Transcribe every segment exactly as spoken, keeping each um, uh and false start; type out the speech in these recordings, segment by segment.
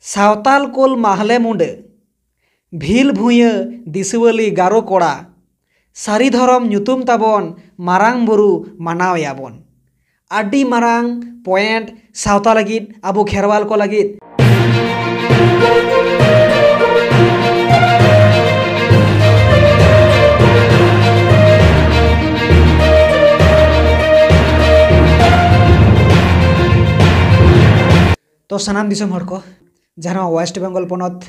ᱥᱟᱶᱛᱟᱞ ᱠᱳᱞ ᱢᱟᱦᱞᱮ ᱢᱩᱸᱰᱟᱹ, ᱵᱷᱤᱞ ᱵᱷᱩᱸᱭᱟᱹ ᱫᱤᱥᱩᱣᱟᱹᱞᱤ ᱜᱟᱨᱚ ᱠᱚᱲᱟ, ᱥᱟᱹᱨᱤ ᱫᱷᱚᱨᱚᱢ ᱧᱩᱛᱩᱢ ᱛᱟᱵᱚᱱ ᱢᱟᱨᱟᱝ ᱵᱩᱨᱩ ᱢᱟᱱᱟᱣᱮᱭᱟᱵᱚᱱ᱾ ᱟᱹᱰᱤ ᱢᱟᱨᱟᱝ point ᱥᱟᱶᱛᱟ ᱞᱟᱹᱜᱤᱫ, ᱟᱵᱚ ᱠᱷᱮᱨᱣᱟᱞ ᱠᱚ ᱞᱟᱹᱜᱤᱫ᱾ ᱛᱚ ᱥᱟᱱᱟᱢ ᱫᱤᱥᱚᱢ ᱦᱚᱲ ᱠᱚ, ᱡᱟᱦᱟᱸ ᱱᱚᱣᱟ West Bengal ᱯᱚᱱᱚᱛ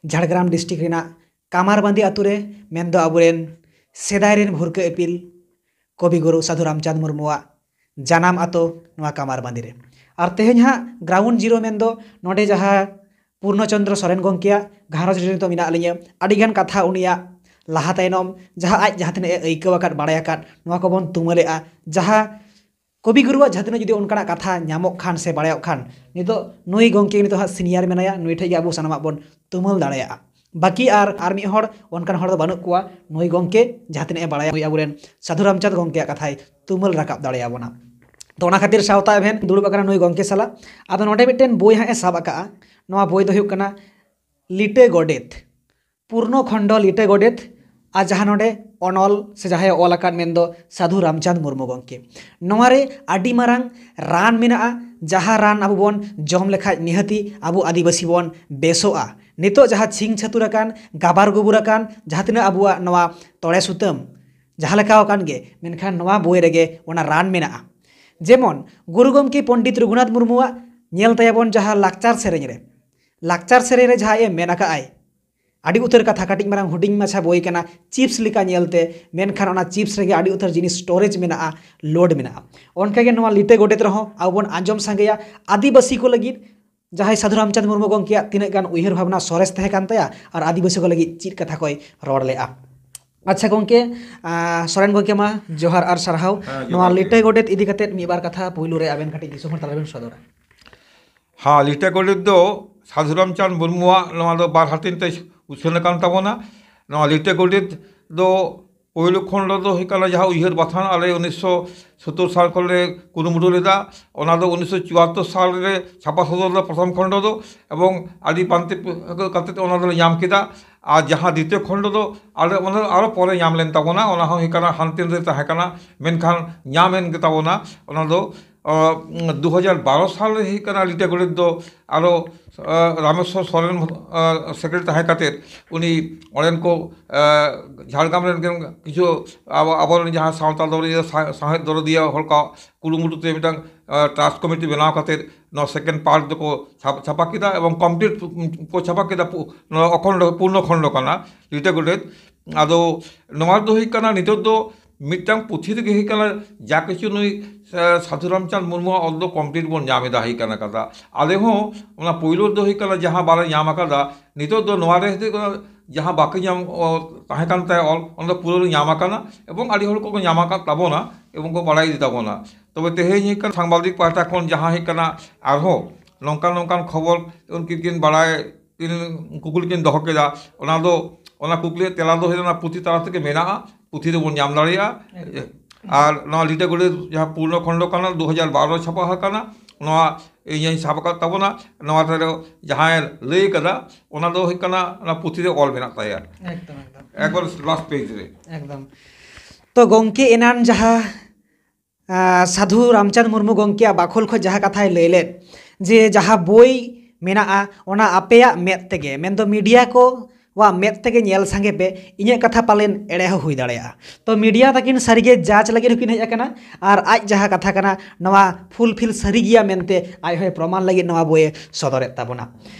ᱡᱷᱟᱲᱜᱨᱟᱢ district ᱨᱮᱱᱟᱜ ᱠᱟᱢᱟᱨᱵᱟᱸᱫᱤ ᱟᱛᱳ ᱨᱮ, ᱢᱮᱱᱫᱚ ᱟᱵᱚᱨᱮᱱ ᱥᱮᱫᱟᱭ ᱨᱮᱱ ᱵᱷᱩᱨᱠᱟᱹ ᱤᱯᱤᱞ ᱠᱚᱵᱤ ᱜᱩᱨᱩ ᱥᱟᱹᱫᱷᱩ ᱨᱟᱢᱪᱟᱸᱫᱽ ᱢᱩᱨᱢᱩᱣᱟᱜ ᱡᱟᱱᱟᱢ ᱟᱛᱳ ᱱᱚᱣᱟ ᱠᱟᱢᱟᱨᱵᱟᱸᱫᱤ ᱨᱮ᱾ ᱟᱨ ᱛᱮᱦᱮᱧ ᱦᱟᱸᱜ ground zero ᱢᱮᱱᱫᱚ ᱱᱚᱰᱮ ᱡᱟᱦᱟᱸ ᱯᱩᱨᱱᱚ ᱪᱚᱱᱫᱨᱚ ᱥᱚᱨᱮᱱ ᱜᱚᱢᱠᱮᱭᱟᱜ ᱜᱷᱟᱨᱚᱸᱡᱽ ᱨᱮ ᱱᱤᱛᱚᱜ ᱢᱮᱱᱟᱜ ᱞᱤᱧᱟᱹ᱾ ᱟᱹᱰᱤᱜᱟᱱ ᱠᱟᱛᱷᱟ ᱩᱱᱤᱭᱟᱜ ᱞᱟᱦᱟ ᱛᱟᱭᱱᱚᱢ, ᱡᱟᱦᱟᱸ ᱟᱡ ᱡᱟᱦᱟᱸ ᱛᱤᱱᱟᱹᱜ ᱮ ᱟᱹᱭᱠᱟᱹᱣ ᱟᱠᱟᱫ, ᱵᱟᱲᱟᱭ ᱟᱠᱟᱫ, ᱱᱚᱣᱟ ᱠᱚᱵᱚᱱ ᱛᱩᱢᱟᱹᱞᱮᱜᱼᱟ᱾ ᱡᱟᱦᱟᱸ ᱠᱚᱵᱤ ᱜᱩᱨᱩᱣᱟᱜ ᱡᱟᱦᱟᱸ ᱛᱤᱱᱟᱹᱜ ᱡᱩᱫᱤ ᱚᱱᱠᱟᱱᱟᱜ ᱠᱟᱛᱷᱟ ᱧᱟᱢᱚᱜ ᱠᱷᱟᱱ ᱥᱮ ᱵᱟᱲᱟᱭᱚᱜ ᱠᱷᱟᱱ, ᱱᱤᱛᱚᱜ ᱱᱩᱭ ᱜᱚᱢᱠᱮ ᱱᱤᱛᱚᱜ ᱦᱟᱸᱜ senior ᱢᱮᱱᱟᱭᱟ, ᱱᱩᱭ ᱴᱷᱮᱡ ᱜᱮ ᱟᱵᱚ ᱥᱟᱱᱟᱢᱟᱜ ᱵᱚᱱ ᱛᱩᱢᱟᱹᱞ ᱫᱟᱲᱮᱭᱟᱜᱼᱟ᱾ ᱵᱟᱹᱠᱤ ᱟᱨ, ᱟᱨ ᱢᱤᱫ ᱦᱚᱲ ᱚᱱᱠᱟᱱ ᱦᱚᱲ ᱫᱚ ᱵᱟᱹᱱᱩᱜ ᱠᱚᱣᱟ᱾ ᱱᱩᱭ ᱜᱚᱢᱠᱮ ᱡᱟᱦᱟᱸ ᱛᱤᱱᱟᱹᱜ ᱮ ᱵᱟᱲᱟᱭᱟ, ᱱᱩᱭ ᱟᱵᱚᱨᱮᱱ ᱥᱟᱹᱫᱷᱩ ᱨᱟᱢᱪᱟᱸᱫᱽ ᱜᱚᱢᱠᱮᱭᱟᱜ ᱠᱟᱛᱷᱟᱭ ᱛᱩᱢᱟᱹᱞ ᱨᱟᱠᱟᱵ ᱫᱟᱲᱮᱭᱟᱵᱚᱱᱟ᱾ ᱛᱚ ᱚᱱᱟ ᱠᱷᱟᱹᱛᱤᱨ ᱥᱟᱶᱛᱟ ᱮᱵᱷᱮᱱ ᱫᱩᱲᱩᱵ ᱟᱠᱟᱱᱟ ᱱᱩᱭ ᱜᱚᱢᱠᱮ ᱥᱟᱞᱟᱜ᱾ ᱟᱫᱚ ᱱᱚᱰᱮ ᱢᱤᱫᱴᱮᱱ ᱵᱳᱭ ᱦᱟᱸᱜ ᱮ ᱥᱟᱵ ᱟᱠᱟᱜᱼᱟ᱾ ᱱᱚᱣᱟ ᱵᱳᱭ ᱫᱚ ᱦᱩᱭᱩᱜ ᱠᱟᱱᱟ ᱞᱤᱴᱟᱹ ᱜᱚᱰᱮᱛ, ᱯᱩᱨᱱᱚ ᱠᱷᱚᱱᱰᱚ ᱞᱤᱴᱟᱹ ᱜᱚᱰᱮᱛ᱾ ᱟᱨ ᱡᱟᱦᱟᱸ ᱱᱚᱰᱮ ᱚᱱᱚᱞ ᱥᱮ ᱡᱟᱦᱟᱸᱭ ᱚᱞ ᱟᱠᱟᱫ ᱢᱮᱱᱫᱚ ᱥᱟᱹᱫᱷᱩ ᱨᱟᱢᱪᱟᱸᱫᱽ ᱢᱩᱨᱢᱩ ᱜᱚᱢᱠᱮ᱾ ᱱᱚᱣᱟ ᱨᱮ ᱟᱹᱰᱤ ᱢᱟᱨᱟᱝ ᱨᱟᱱ ᱢᱮᱱᱟᱜᱼᱟ, ᱡᱟᱦᱟᱸ ᱨᱟᱱ ᱟᱵᱚ ᱵᱚᱱ ᱡᱚᱢ ᱞᱮᱠᱷᱟᱡ ᱱᱤᱦᱟᱹᱛᱤ ᱟᱵᱚ ᱟᱹᱫᱤᱵᱟᱹᱥᱤ ᱵᱚᱱ ᱵᱮᱥᱚᱜᱼᱟ᱾ ᱱᱤᱛᱚᱜ ᱡᱟᱦᱟᱸ ᱪᱷᱤᱝ ᱪᱷᱟᱹᱛᱩᱨ ᱟᱠᱟᱱ, ᱜᱟᱵᱟᱨ ᱜᱩᱵᱩᱨ ᱟᱠᱟᱱ ᱡᱟᱦᱟᱸ ᱛᱤᱱᱟᱹᱜ ᱟᱵᱚᱣᱟᱜ ᱱᱚᱣᱟ ᱛᱚᱲᱮ ᱥᱩᱛᱟᱹᱢ ᱡᱟᱦᱟᱸ ᱞᱮᱠᱟ ᱟᱠᱟᱱ ᱜᱮ, ᱢᱮᱱᱠᱷᱟᱱ ᱱᱚᱣᱟ ᱵᱳᱭ ᱨᱮᱜᱮ ᱚᱱᱟ ᱨᱟᱱ ᱢᱮᱱᱟᱜᱼᱟ᱾ ᱡᱮᱢᱚᱱ ᱜᱩᱨᱩ ᱜᱚᱢᱠᱮ ᱯᱚᱱᱰᱤᱛ ᱨᱚᱜᱷᱩᱱᱟᱛᱷ ᱢᱩᱨᱢᱩᱣᱟᱜ ᱧᱮᱞ ᱛᱟᱭᱟᱵᱚᱱ ᱡᱟᱦᱟᱸ ᱞᱟᱠᱪᱟᱨ ᱥᱮᱨᱮᱧ ᱨᱮ, ᱞᱟᱠᱪᱟᱨ ᱥᱮᱨᱮᱧ ᱨᱮ ᱡᱟᱦᱟᱸ ᱮ ᱢᱮᱱ ᱟᱠᱟᱫ ᱟᱭ, ᱟᱹᱰᱤ ᱩᱛᱟᱹᱨ ᱠᱟᱛᱷᱟ, ᱠᱟᱹᱴᱤᱡ ᱢᱟᱨᱟᱝ ᱦᱩᱰᱤᱧ ᱢᱟᱪᱷᱟ ᱵᱳᱭ ᱠᱟᱱᱟ, chips ᱞᱮᱠᱟ ᱧᱮᱞᱛᱮ, ᱢᱮᱱᱠᱷᱟᱱ ᱚᱱᱟ chips ᱨᱮᱜᱮ ᱟᱹᱰᱤ ᱩᱛᱟᱹᱨ ᱡᱤᱱᱤᱥ storage ᱢᱮᱱᱟᱜᱼᱟ, load ᱢᱮᱱᱟᱜᱼᱟ᱾ ᱚᱱᱠᱟᱜᱮ ᱱᱚᱣᱟ ᱞᱤᱴᱟᱹ ᱜᱚᱰᱮᱛ ᱨᱮᱦᱚᱸ ᱟᱵᱚ ᱵᱚᱱ ᱟᱸᱡᱚᱢ ᱥᱟᱸᱜᱮᱭᱟ᱾ ᱟᱹᱫᱤᱵᱟᱹᱥᱤ ᱠᱚ ᱞᱟᱹᱜᱤᱫ ᱡᱟᱦᱟᱸᱭ ᱥᱟᱹᱫᱷᱩ ᱨᱟᱢᱪᱟᱸᱫᱽ ᱢᱩᱨᱢᱩ ᱜᱚᱢᱠᱮᱭᱟᱜ ᱛᱤᱱᱟᱹᱜ ᱜᱟᱱ ᱩᱭᱦᱟᱹᱨ ᱵᱷᱟᱵᱽᱱᱟ ᱥᱚᱨᱮᱥ ᱛᱟᱦᱮᱸ ᱠᱟᱱ ᱛᱟᱭᱟ ᱟᱨ ᱟᱹᱫᱤᱵᱟᱹᱥᱤ ᱠᱚ ᱞᱟᱹᱜᱤᱫ ᱪᱮᱫ ᱠᱟᱛᱷᱟ ᱠᱚᱭ ᱨᱚᱲ ᱞᱮᱜᱼᱟ᱾ ᱟᱪᱪᱷᱟ ᱜᱚᱢᱠᱮ, ᱟᱸ, ᱥᱚᱨᱮᱱ ᱜᱚᱢᱠᱮ, ᱢᱟ ᱡᱚᱦᱟᱨ ᱟᱨ ᱥᱟᱨᱦᱟᱣ᱾ ᱦᱮᱸ, ᱱᱚᱣᱟ ᱡᱚᱦᱟᱨ ᱜᱮ᱾ ᱞᱤᱴᱟᱹ ᱜᱚᱰᱮᱛ ᱤᱫᱤ ᱠᱟᱛᱮᱫ ᱢᱤᱫ ᱵᱟᱨ ᱠᱟᱛᱷᱟ ᱯᱩᱭᱞᱩ ᱨᱮ ᱟᱵᱮᱱ ᱠᱟᱹᱴᱤᱡ ᱫᱤᱥᱚᱢ ᱦᱚᱲ ᱛᱟᱞᱟ ᱨᱮᱵᱮᱱ ᱥᱚᱫᱚᱨᱟ᱾ ᱦᱮᱸ, ᱞᱤᱴᱟᱹ ᱜᱚᱰᱮᱛ ᱫᱚ ᱥᱟᱹᱫᱷᱩ ᱨᱟᱢᱪᱟᱸᱫᱽ ᱢᱩᱨᱢᱩᱣᱟᱜ ᱱᱚᱣᱟ ᱫᱚ ᱵᱟᱨ ᱦᱟᱹᱴᱤᱧ ᱛᱮ ᱩᱪᱷᱟᱹᱱ ᱟᱠᱟᱱ ᱛᱟᱵᱚᱱᱟ᱾ ᱱᱚᱣᱟ ᱞᱤᱴᱟᱹ ᱜᱚᱰᱮᱛ ᱫᱚ ᱯᱳᱭᱞᱳ ᱠᱷᱚᱸᱰ ᱫᱚ ᱦᱩᱭᱩᱜ ᱠᱟᱱᱟ ᱡᱟᱦᱟᱸ ᱩᱭᱦᱟᱹᱨ ᱵᱟᱛᱷᱟᱱ, ᱟᱞᱮ ᱩᱱᱤᱥᱥᱚ ᱥᱳᱛᱛᱳᱨ ᱥᱟᱞ ᱠᱷᱚᱱ ᱞᱮ ᱠᱩᱨᱩᱢᱩᱴᱩ ᱞᱮᱫᱟ, ᱚᱱᱟ ᱫᱚ ᱩᱱᱤᱥᱥᱚ ᱪᱩᱣᱟᱛᱛᱳᱨ ᱥᱟᱞ ᱨᱮ ᱪᱷᱟᱯᱟ ᱥᱚᱫᱚᱨ ᱞᱮᱫᱟ ᱯᱨᱚᱛᱷᱚᱢ ᱠᱷᱚᱸᱰ ᱫᱚ᱾ ᱮᱵᱚᱝ ᱟᱹᱰᱤ ᱯᱟᱱᱛᱮ ᱠᱟᱛᱮ ᱚᱱᱟ ᱫᱚᱞᱮ ᱧᱟᱢ ᱠᱮᱫᱟ᱾ ᱟᱨ ᱡᱟᱦᱟᱸ ᱫᱤᱛᱤᱭᱚ ᱠᱷᱚᱸᱰ ᱫᱚ ᱟᱞᱮ ᱚᱱᱟ ᱫᱚ ᱟᱨᱚ ᱯᱚᱨᱮ ᱧᱟᱢ ᱞᱮᱱ ᱛᱟᱵᱚᱱᱟ, ᱚᱱᱟ ᱦᱚᱸ ᱦᱩᱭᱩᱜ ᱠᱟᱱᱟ ᱦᱟᱱᱛᱮ ᱱᱟᱛᱮ ᱛᱟᱦᱮᱸ ᱠᱟᱱᱟ, ᱢᱮᱱᱠᱷᱟᱱ ᱧᱟᱢ ᱮᱱ ᱜᱮ ᱛᱟᱵᱚᱱᱟ᱾ ᱚᱱᱟ ᱫᱚ ᱫᱩ ᱦᱟᱡᱟᱨ ᱵᱟᱨᱚ ᱥᱟᱞ ᱨᱮ ᱦᱩᱭᱩᱜ ᱠᱟᱱᱟ ᱞᱤᱴᱟᱹ ᱜᱚᱰᱮᱛ ᱫᱚ ᱟᱨᱚ ᱨᱟᱢᱮᱥᱣᱚᱨ ᱥᱚᱨᱮᱱ ᱥᱮᱠᱨᱮᱴᱟᱨᱤ ᱛᱟᱦᱮᱸ ᱠᱟᱛᱮ ᱩᱱᱤ ᱚᱸᱰᱮᱱ ᱠᱚ ᱡᱷᱟᱲᱜᱨᱟᱢ ᱨᱮᱱ ᱠᱤᱪᱷᱩ ᱟᱵᱚ ᱟᱵᱚᱨᱮᱱ ᱡᱟᱦᱟᱸ ᱥᱟᱶᱛᱟ ᱫᱚᱨᱚᱫᱤᱭᱟᱹ ᱥᱟᱶᱦᱮᱫ ᱫᱚᱨᱚᱫᱤᱭᱟᱹ ᱦᱚᱲ ᱠᱚ ᱠᱩᱨᱩᱢᱩᱴᱩ ᱛᱮ ᱢᱤᱫᱴᱟᱝ ᱴᱨᱟᱥᱴ ᱠᱚᱢᱤᱴᱤ ᱵᱮᱱᱟᱣ ᱠᱟᱛᱮ ᱱᱚᱣᱟ ᱥᱮᱠᱮᱱᱰ ᱯᱟᱨᱴ ᱫᱚᱠᱚ ᱪᱷᱟᱯᱟ ᱠᱮᱫᱟ ᱮᱵᱚᱝ ᱠᱚᱢᱯᱞᱤᱴ ᱠᱚ ᱪᱷᱟᱯᱟ ᱠᱮᱫᱟ᱾ ᱱᱚᱣᱟ ᱚᱠᱷᱚᱱᱰ ᱯᱩᱨᱱᱚ ᱠᱷᱚᱱᱰ ᱠᱟᱱᱟ ᱞᱤᱴᱟᱹ ᱜᱚᱰᱮᱛ᱾ ᱟᱫᱚ ᱱᱚᱣᱟ ᱫᱚ ᱦᱩᱭᱩᱜ ᱠᱟᱱᱟ ᱱᱤᱛᱚᱜ ᱫᱚ ᱢᱤᱫᱴᱟᱝ ᱯᱩᱛᱷᱤ ᱨᱮᱜᱮ ᱦᱩᱭᱩᱜ ᱠᱟᱱᱟ ᱡᱟ ᱠᱤᱪᱷᱩ ᱱᱩᱭ ᱥᱟᱹᱫᱷᱩ ᱨᱟᱢᱪᱟᱸᱫᱽ ᱢᱩᱨᱢᱩᱣᱟᱜ ᱚᱞ ᱫᱚ ᱠᱚᱢᱯᱞᱤᱴ ᱵᱚᱱ ᱧᱟᱢ ᱮᱫᱟ ᱦᱩᱭᱩᱜ ᱠᱟᱱᱟ ᱠᱟᱛᱷᱟ᱾ ᱟᱞᱮ ᱦᱚᱸ ᱚᱱᱟ ᱯᱳᱭᱞᱳ ᱫᱚ ᱦᱩᱭᱩᱜ ᱠᱟᱱᱟ ᱡᱟᱦᱟᱸ ᱵᱟᱞᱮ ᱧᱟᱢ ᱟᱠᱟᱫᱟ, ᱱᱤᱛᱚᱜ ᱫᱚ ᱱᱚᱣᱟ ᱨᱮ ᱦᱩᱭᱩᱜ ᱠᱟᱱᱟ ᱡᱟᱦᱟᱸ ᱵᱟᱠᱤ ᱧᱟᱢ ᱛᱟᱦᱮᱸ ᱠᱟᱱ ᱛᱟᱭᱟ ᱚᱞ, ᱚᱱᱟ ᱫᱚ ᱯᱩᱨᱟᱹ ᱧᱟᱢ ᱟᱠᱟᱱᱟ ᱮᱵᱚᱝ ᱟᱹᱰᱤ ᱦᱚᱲ ᱠᱚᱠᱚ ᱧᱟᱢ ᱟᱠᱟᱫ ᱛᱟᱵᱚᱱᱟ ᱮᱵᱚᱝ ᱠᱚ ᱵᱟᱲᱟᱭ ᱤᱫᱤ ᱛᱟᱵᱚᱱᱟ᱾ ᱛᱚᱵᱮ ᱛᱮᱦᱮᱧ ᱦᱩᱭᱩᱜ ᱠᱟᱱᱟ ᱥᱟᱝᱵᱟᱫᱤᱠ ᱯᱟᱦᱴᱟ ᱠᱷᱚᱱ ᱡᱟᱦᱟᱸ ᱦᱩᱭᱩᱜ ᱠᱟᱱᱟ ᱟᱨᱦᱚᱸ ᱱᱚᱝᱠᱟᱱ ᱱᱚᱝᱠᱟᱱ ᱠᱷᱚᱵᱚᱨ ᱩᱱᱠᱤᱱ ᱠᱤᱱ ᱵᱟᱲᱟᱭ ᱠᱤᱱ ᱠᱩᱠᱞᱤ ᱠᱤᱱ ᱫᱚᱦᱚ ᱠᱮᱫᱟ, ᱚᱱᱟ ᱫᱚ ᱚᱱᱟ ᱠᱩᱠᱞᱤ ᱨᱮᱭᱟᱜ ᱛᱮᱞᱟ ᱫᱚ ᱦᱩᱭᱩᱜ ᱠᱟᱱᱟ ᱯᱩᱛᱷᱤ ᱛᱟᱞᱟ ᱛᱮᱜᱮ ᱢᱮᱱᱟᱜᱼᱟ, ᱯᱩᱛᱷᱤ ᱨᱮᱵᱚᱱ ᱧᱟᱢ ᱫᱟᱲᱮᱭᱟᱜᱼᱟ᱾ ᱟᱨ ᱱᱚᱣᱟ ᱞᱤᱴᱟᱹ ᱜᱚᱰᱮᱛ ᱡᱟᱦᱟᱸ ᱯᱩᱨᱱᱚ ᱠᱷᱚᱸᱰ ᱠᱟᱱᱟ ᱫᱩ ᱦᱟᱡᱟᱨ ᱵᱟᱨᱚ ᱪᱷᱟᱯᱟ ᱟᱠᱟᱱᱟ, ᱱᱚᱣᱟ ᱤᱧᱤᱧ ᱥᱟᱵ ᱟᱠᱟᱫ ᱛᱟᱵᱚᱱᱟ᱾ ᱱᱚᱣᱟ ᱨᱮ ᱡᱟᱦᱟᱸᱭ ᱞᱟᱹᱭ ᱠᱟᱫᱟ ᱚᱱᱟ ᱫᱚ ᱦᱩᱭᱩᱜ ᱠᱟᱱᱟ ᱚᱱᱟ ᱯᱩᱛᱷᱤ ᱨᱮ ᱚᱞ ᱢᱮᱱᱟᱜ ᱛᱟᱭᱟ᱾ ᱮᱠᱫᱚᱢ ᱮᱠᱫᱚᱢ᱾ ᱮᱠᱵᱟᱨ ᱞᱟᱥᱴ ᱯᱮᱡᱽ ᱨᱮ᱾ ᱮᱠᱫᱚᱢ᱾ ᱛᱚ ᱜᱚᱢᱠᱮ, ᱮᱱᱟᱱ ᱡᱟᱦᱟᱸ ᱥᱟᱫᱷᱩ ᱨᱟᱢᱪᱟᱸᱫᱽ ᱢᱩᱨᱢᱩ ᱜᱚᱢᱠᱮᱭᱟᱜ ᱵᱟᱠᱷᱳᱞ ᱠᱷᱚᱱ ᱡᱟᱦᱟᱸ ᱠᱟᱛᱷᱟᱭ ᱞᱟᱹᱭ ᱞᱮᱫ, ᱡᱮ ᱡᱟᱦᱟᱸ ᱵᱳᱭ ᱢᱮᱱᱟᱜᱼᱟ ᱚᱱᱟ ᱟᱯᱮᱭᱟᱜ ᱢᱮᱫ ᱛᱮᱜᱮ, ᱢᱮᱱᱫᱚ ᱢᱤᱰᱤᱭᱟ ᱠᱚᱣᱟᱜ ᱢᱮᱫ ᱛᱮᱜᱮ ᱧᱮᱞ ᱥᱟᱸᱜᱮ ᱯᱮ, ᱤᱧᱟᱹᱜ ᱠᱟᱛᱷᱟ ᱯᱟᱞᱮᱱ ᱮᱲᱮ ᱦᱚᱸ ᱦᱩᱭ ᱫᱟᱲᱮᱭᱟᱜᱼᱟ᱾ ᱛᱚ ᱢᱤᱰᱤᱭᱟ ᱛᱟᱹᱠᱤᱱ ᱥᱟᱹᱨᱤᱜᱮ ᱡᱟᱡᱽ ᱞᱟᱹᱜᱤᱫ ᱦᱚᱸᱠᱤᱱ ᱦᱮᱡ ᱟᱠᱟᱱᱟ, ᱟᱨ ᱟᱡ ᱡᱟᱦᱟᱸ ᱠᱟᱛᱷᱟ ᱠᱟᱱᱟ ᱱᱚᱣᱟ ᱯᱷᱩᱞᱯᱷᱤᱞ ᱥᱟᱹᱨᱤ ᱜᱮᱭᱟ ᱢᱮᱱᱛᱮ ᱟᱡ ᱦᱚᱸᱭ ᱯᱨᱚᱢᱟᱱ ᱞᱟᱹᱜᱤᱫ ᱱᱚᱣᱟ ᱵᱳᱭᱮ ᱥᱚᱫᱚᱨᱮᱫ ᱛᱟᱵᱚᱱᱟ᱾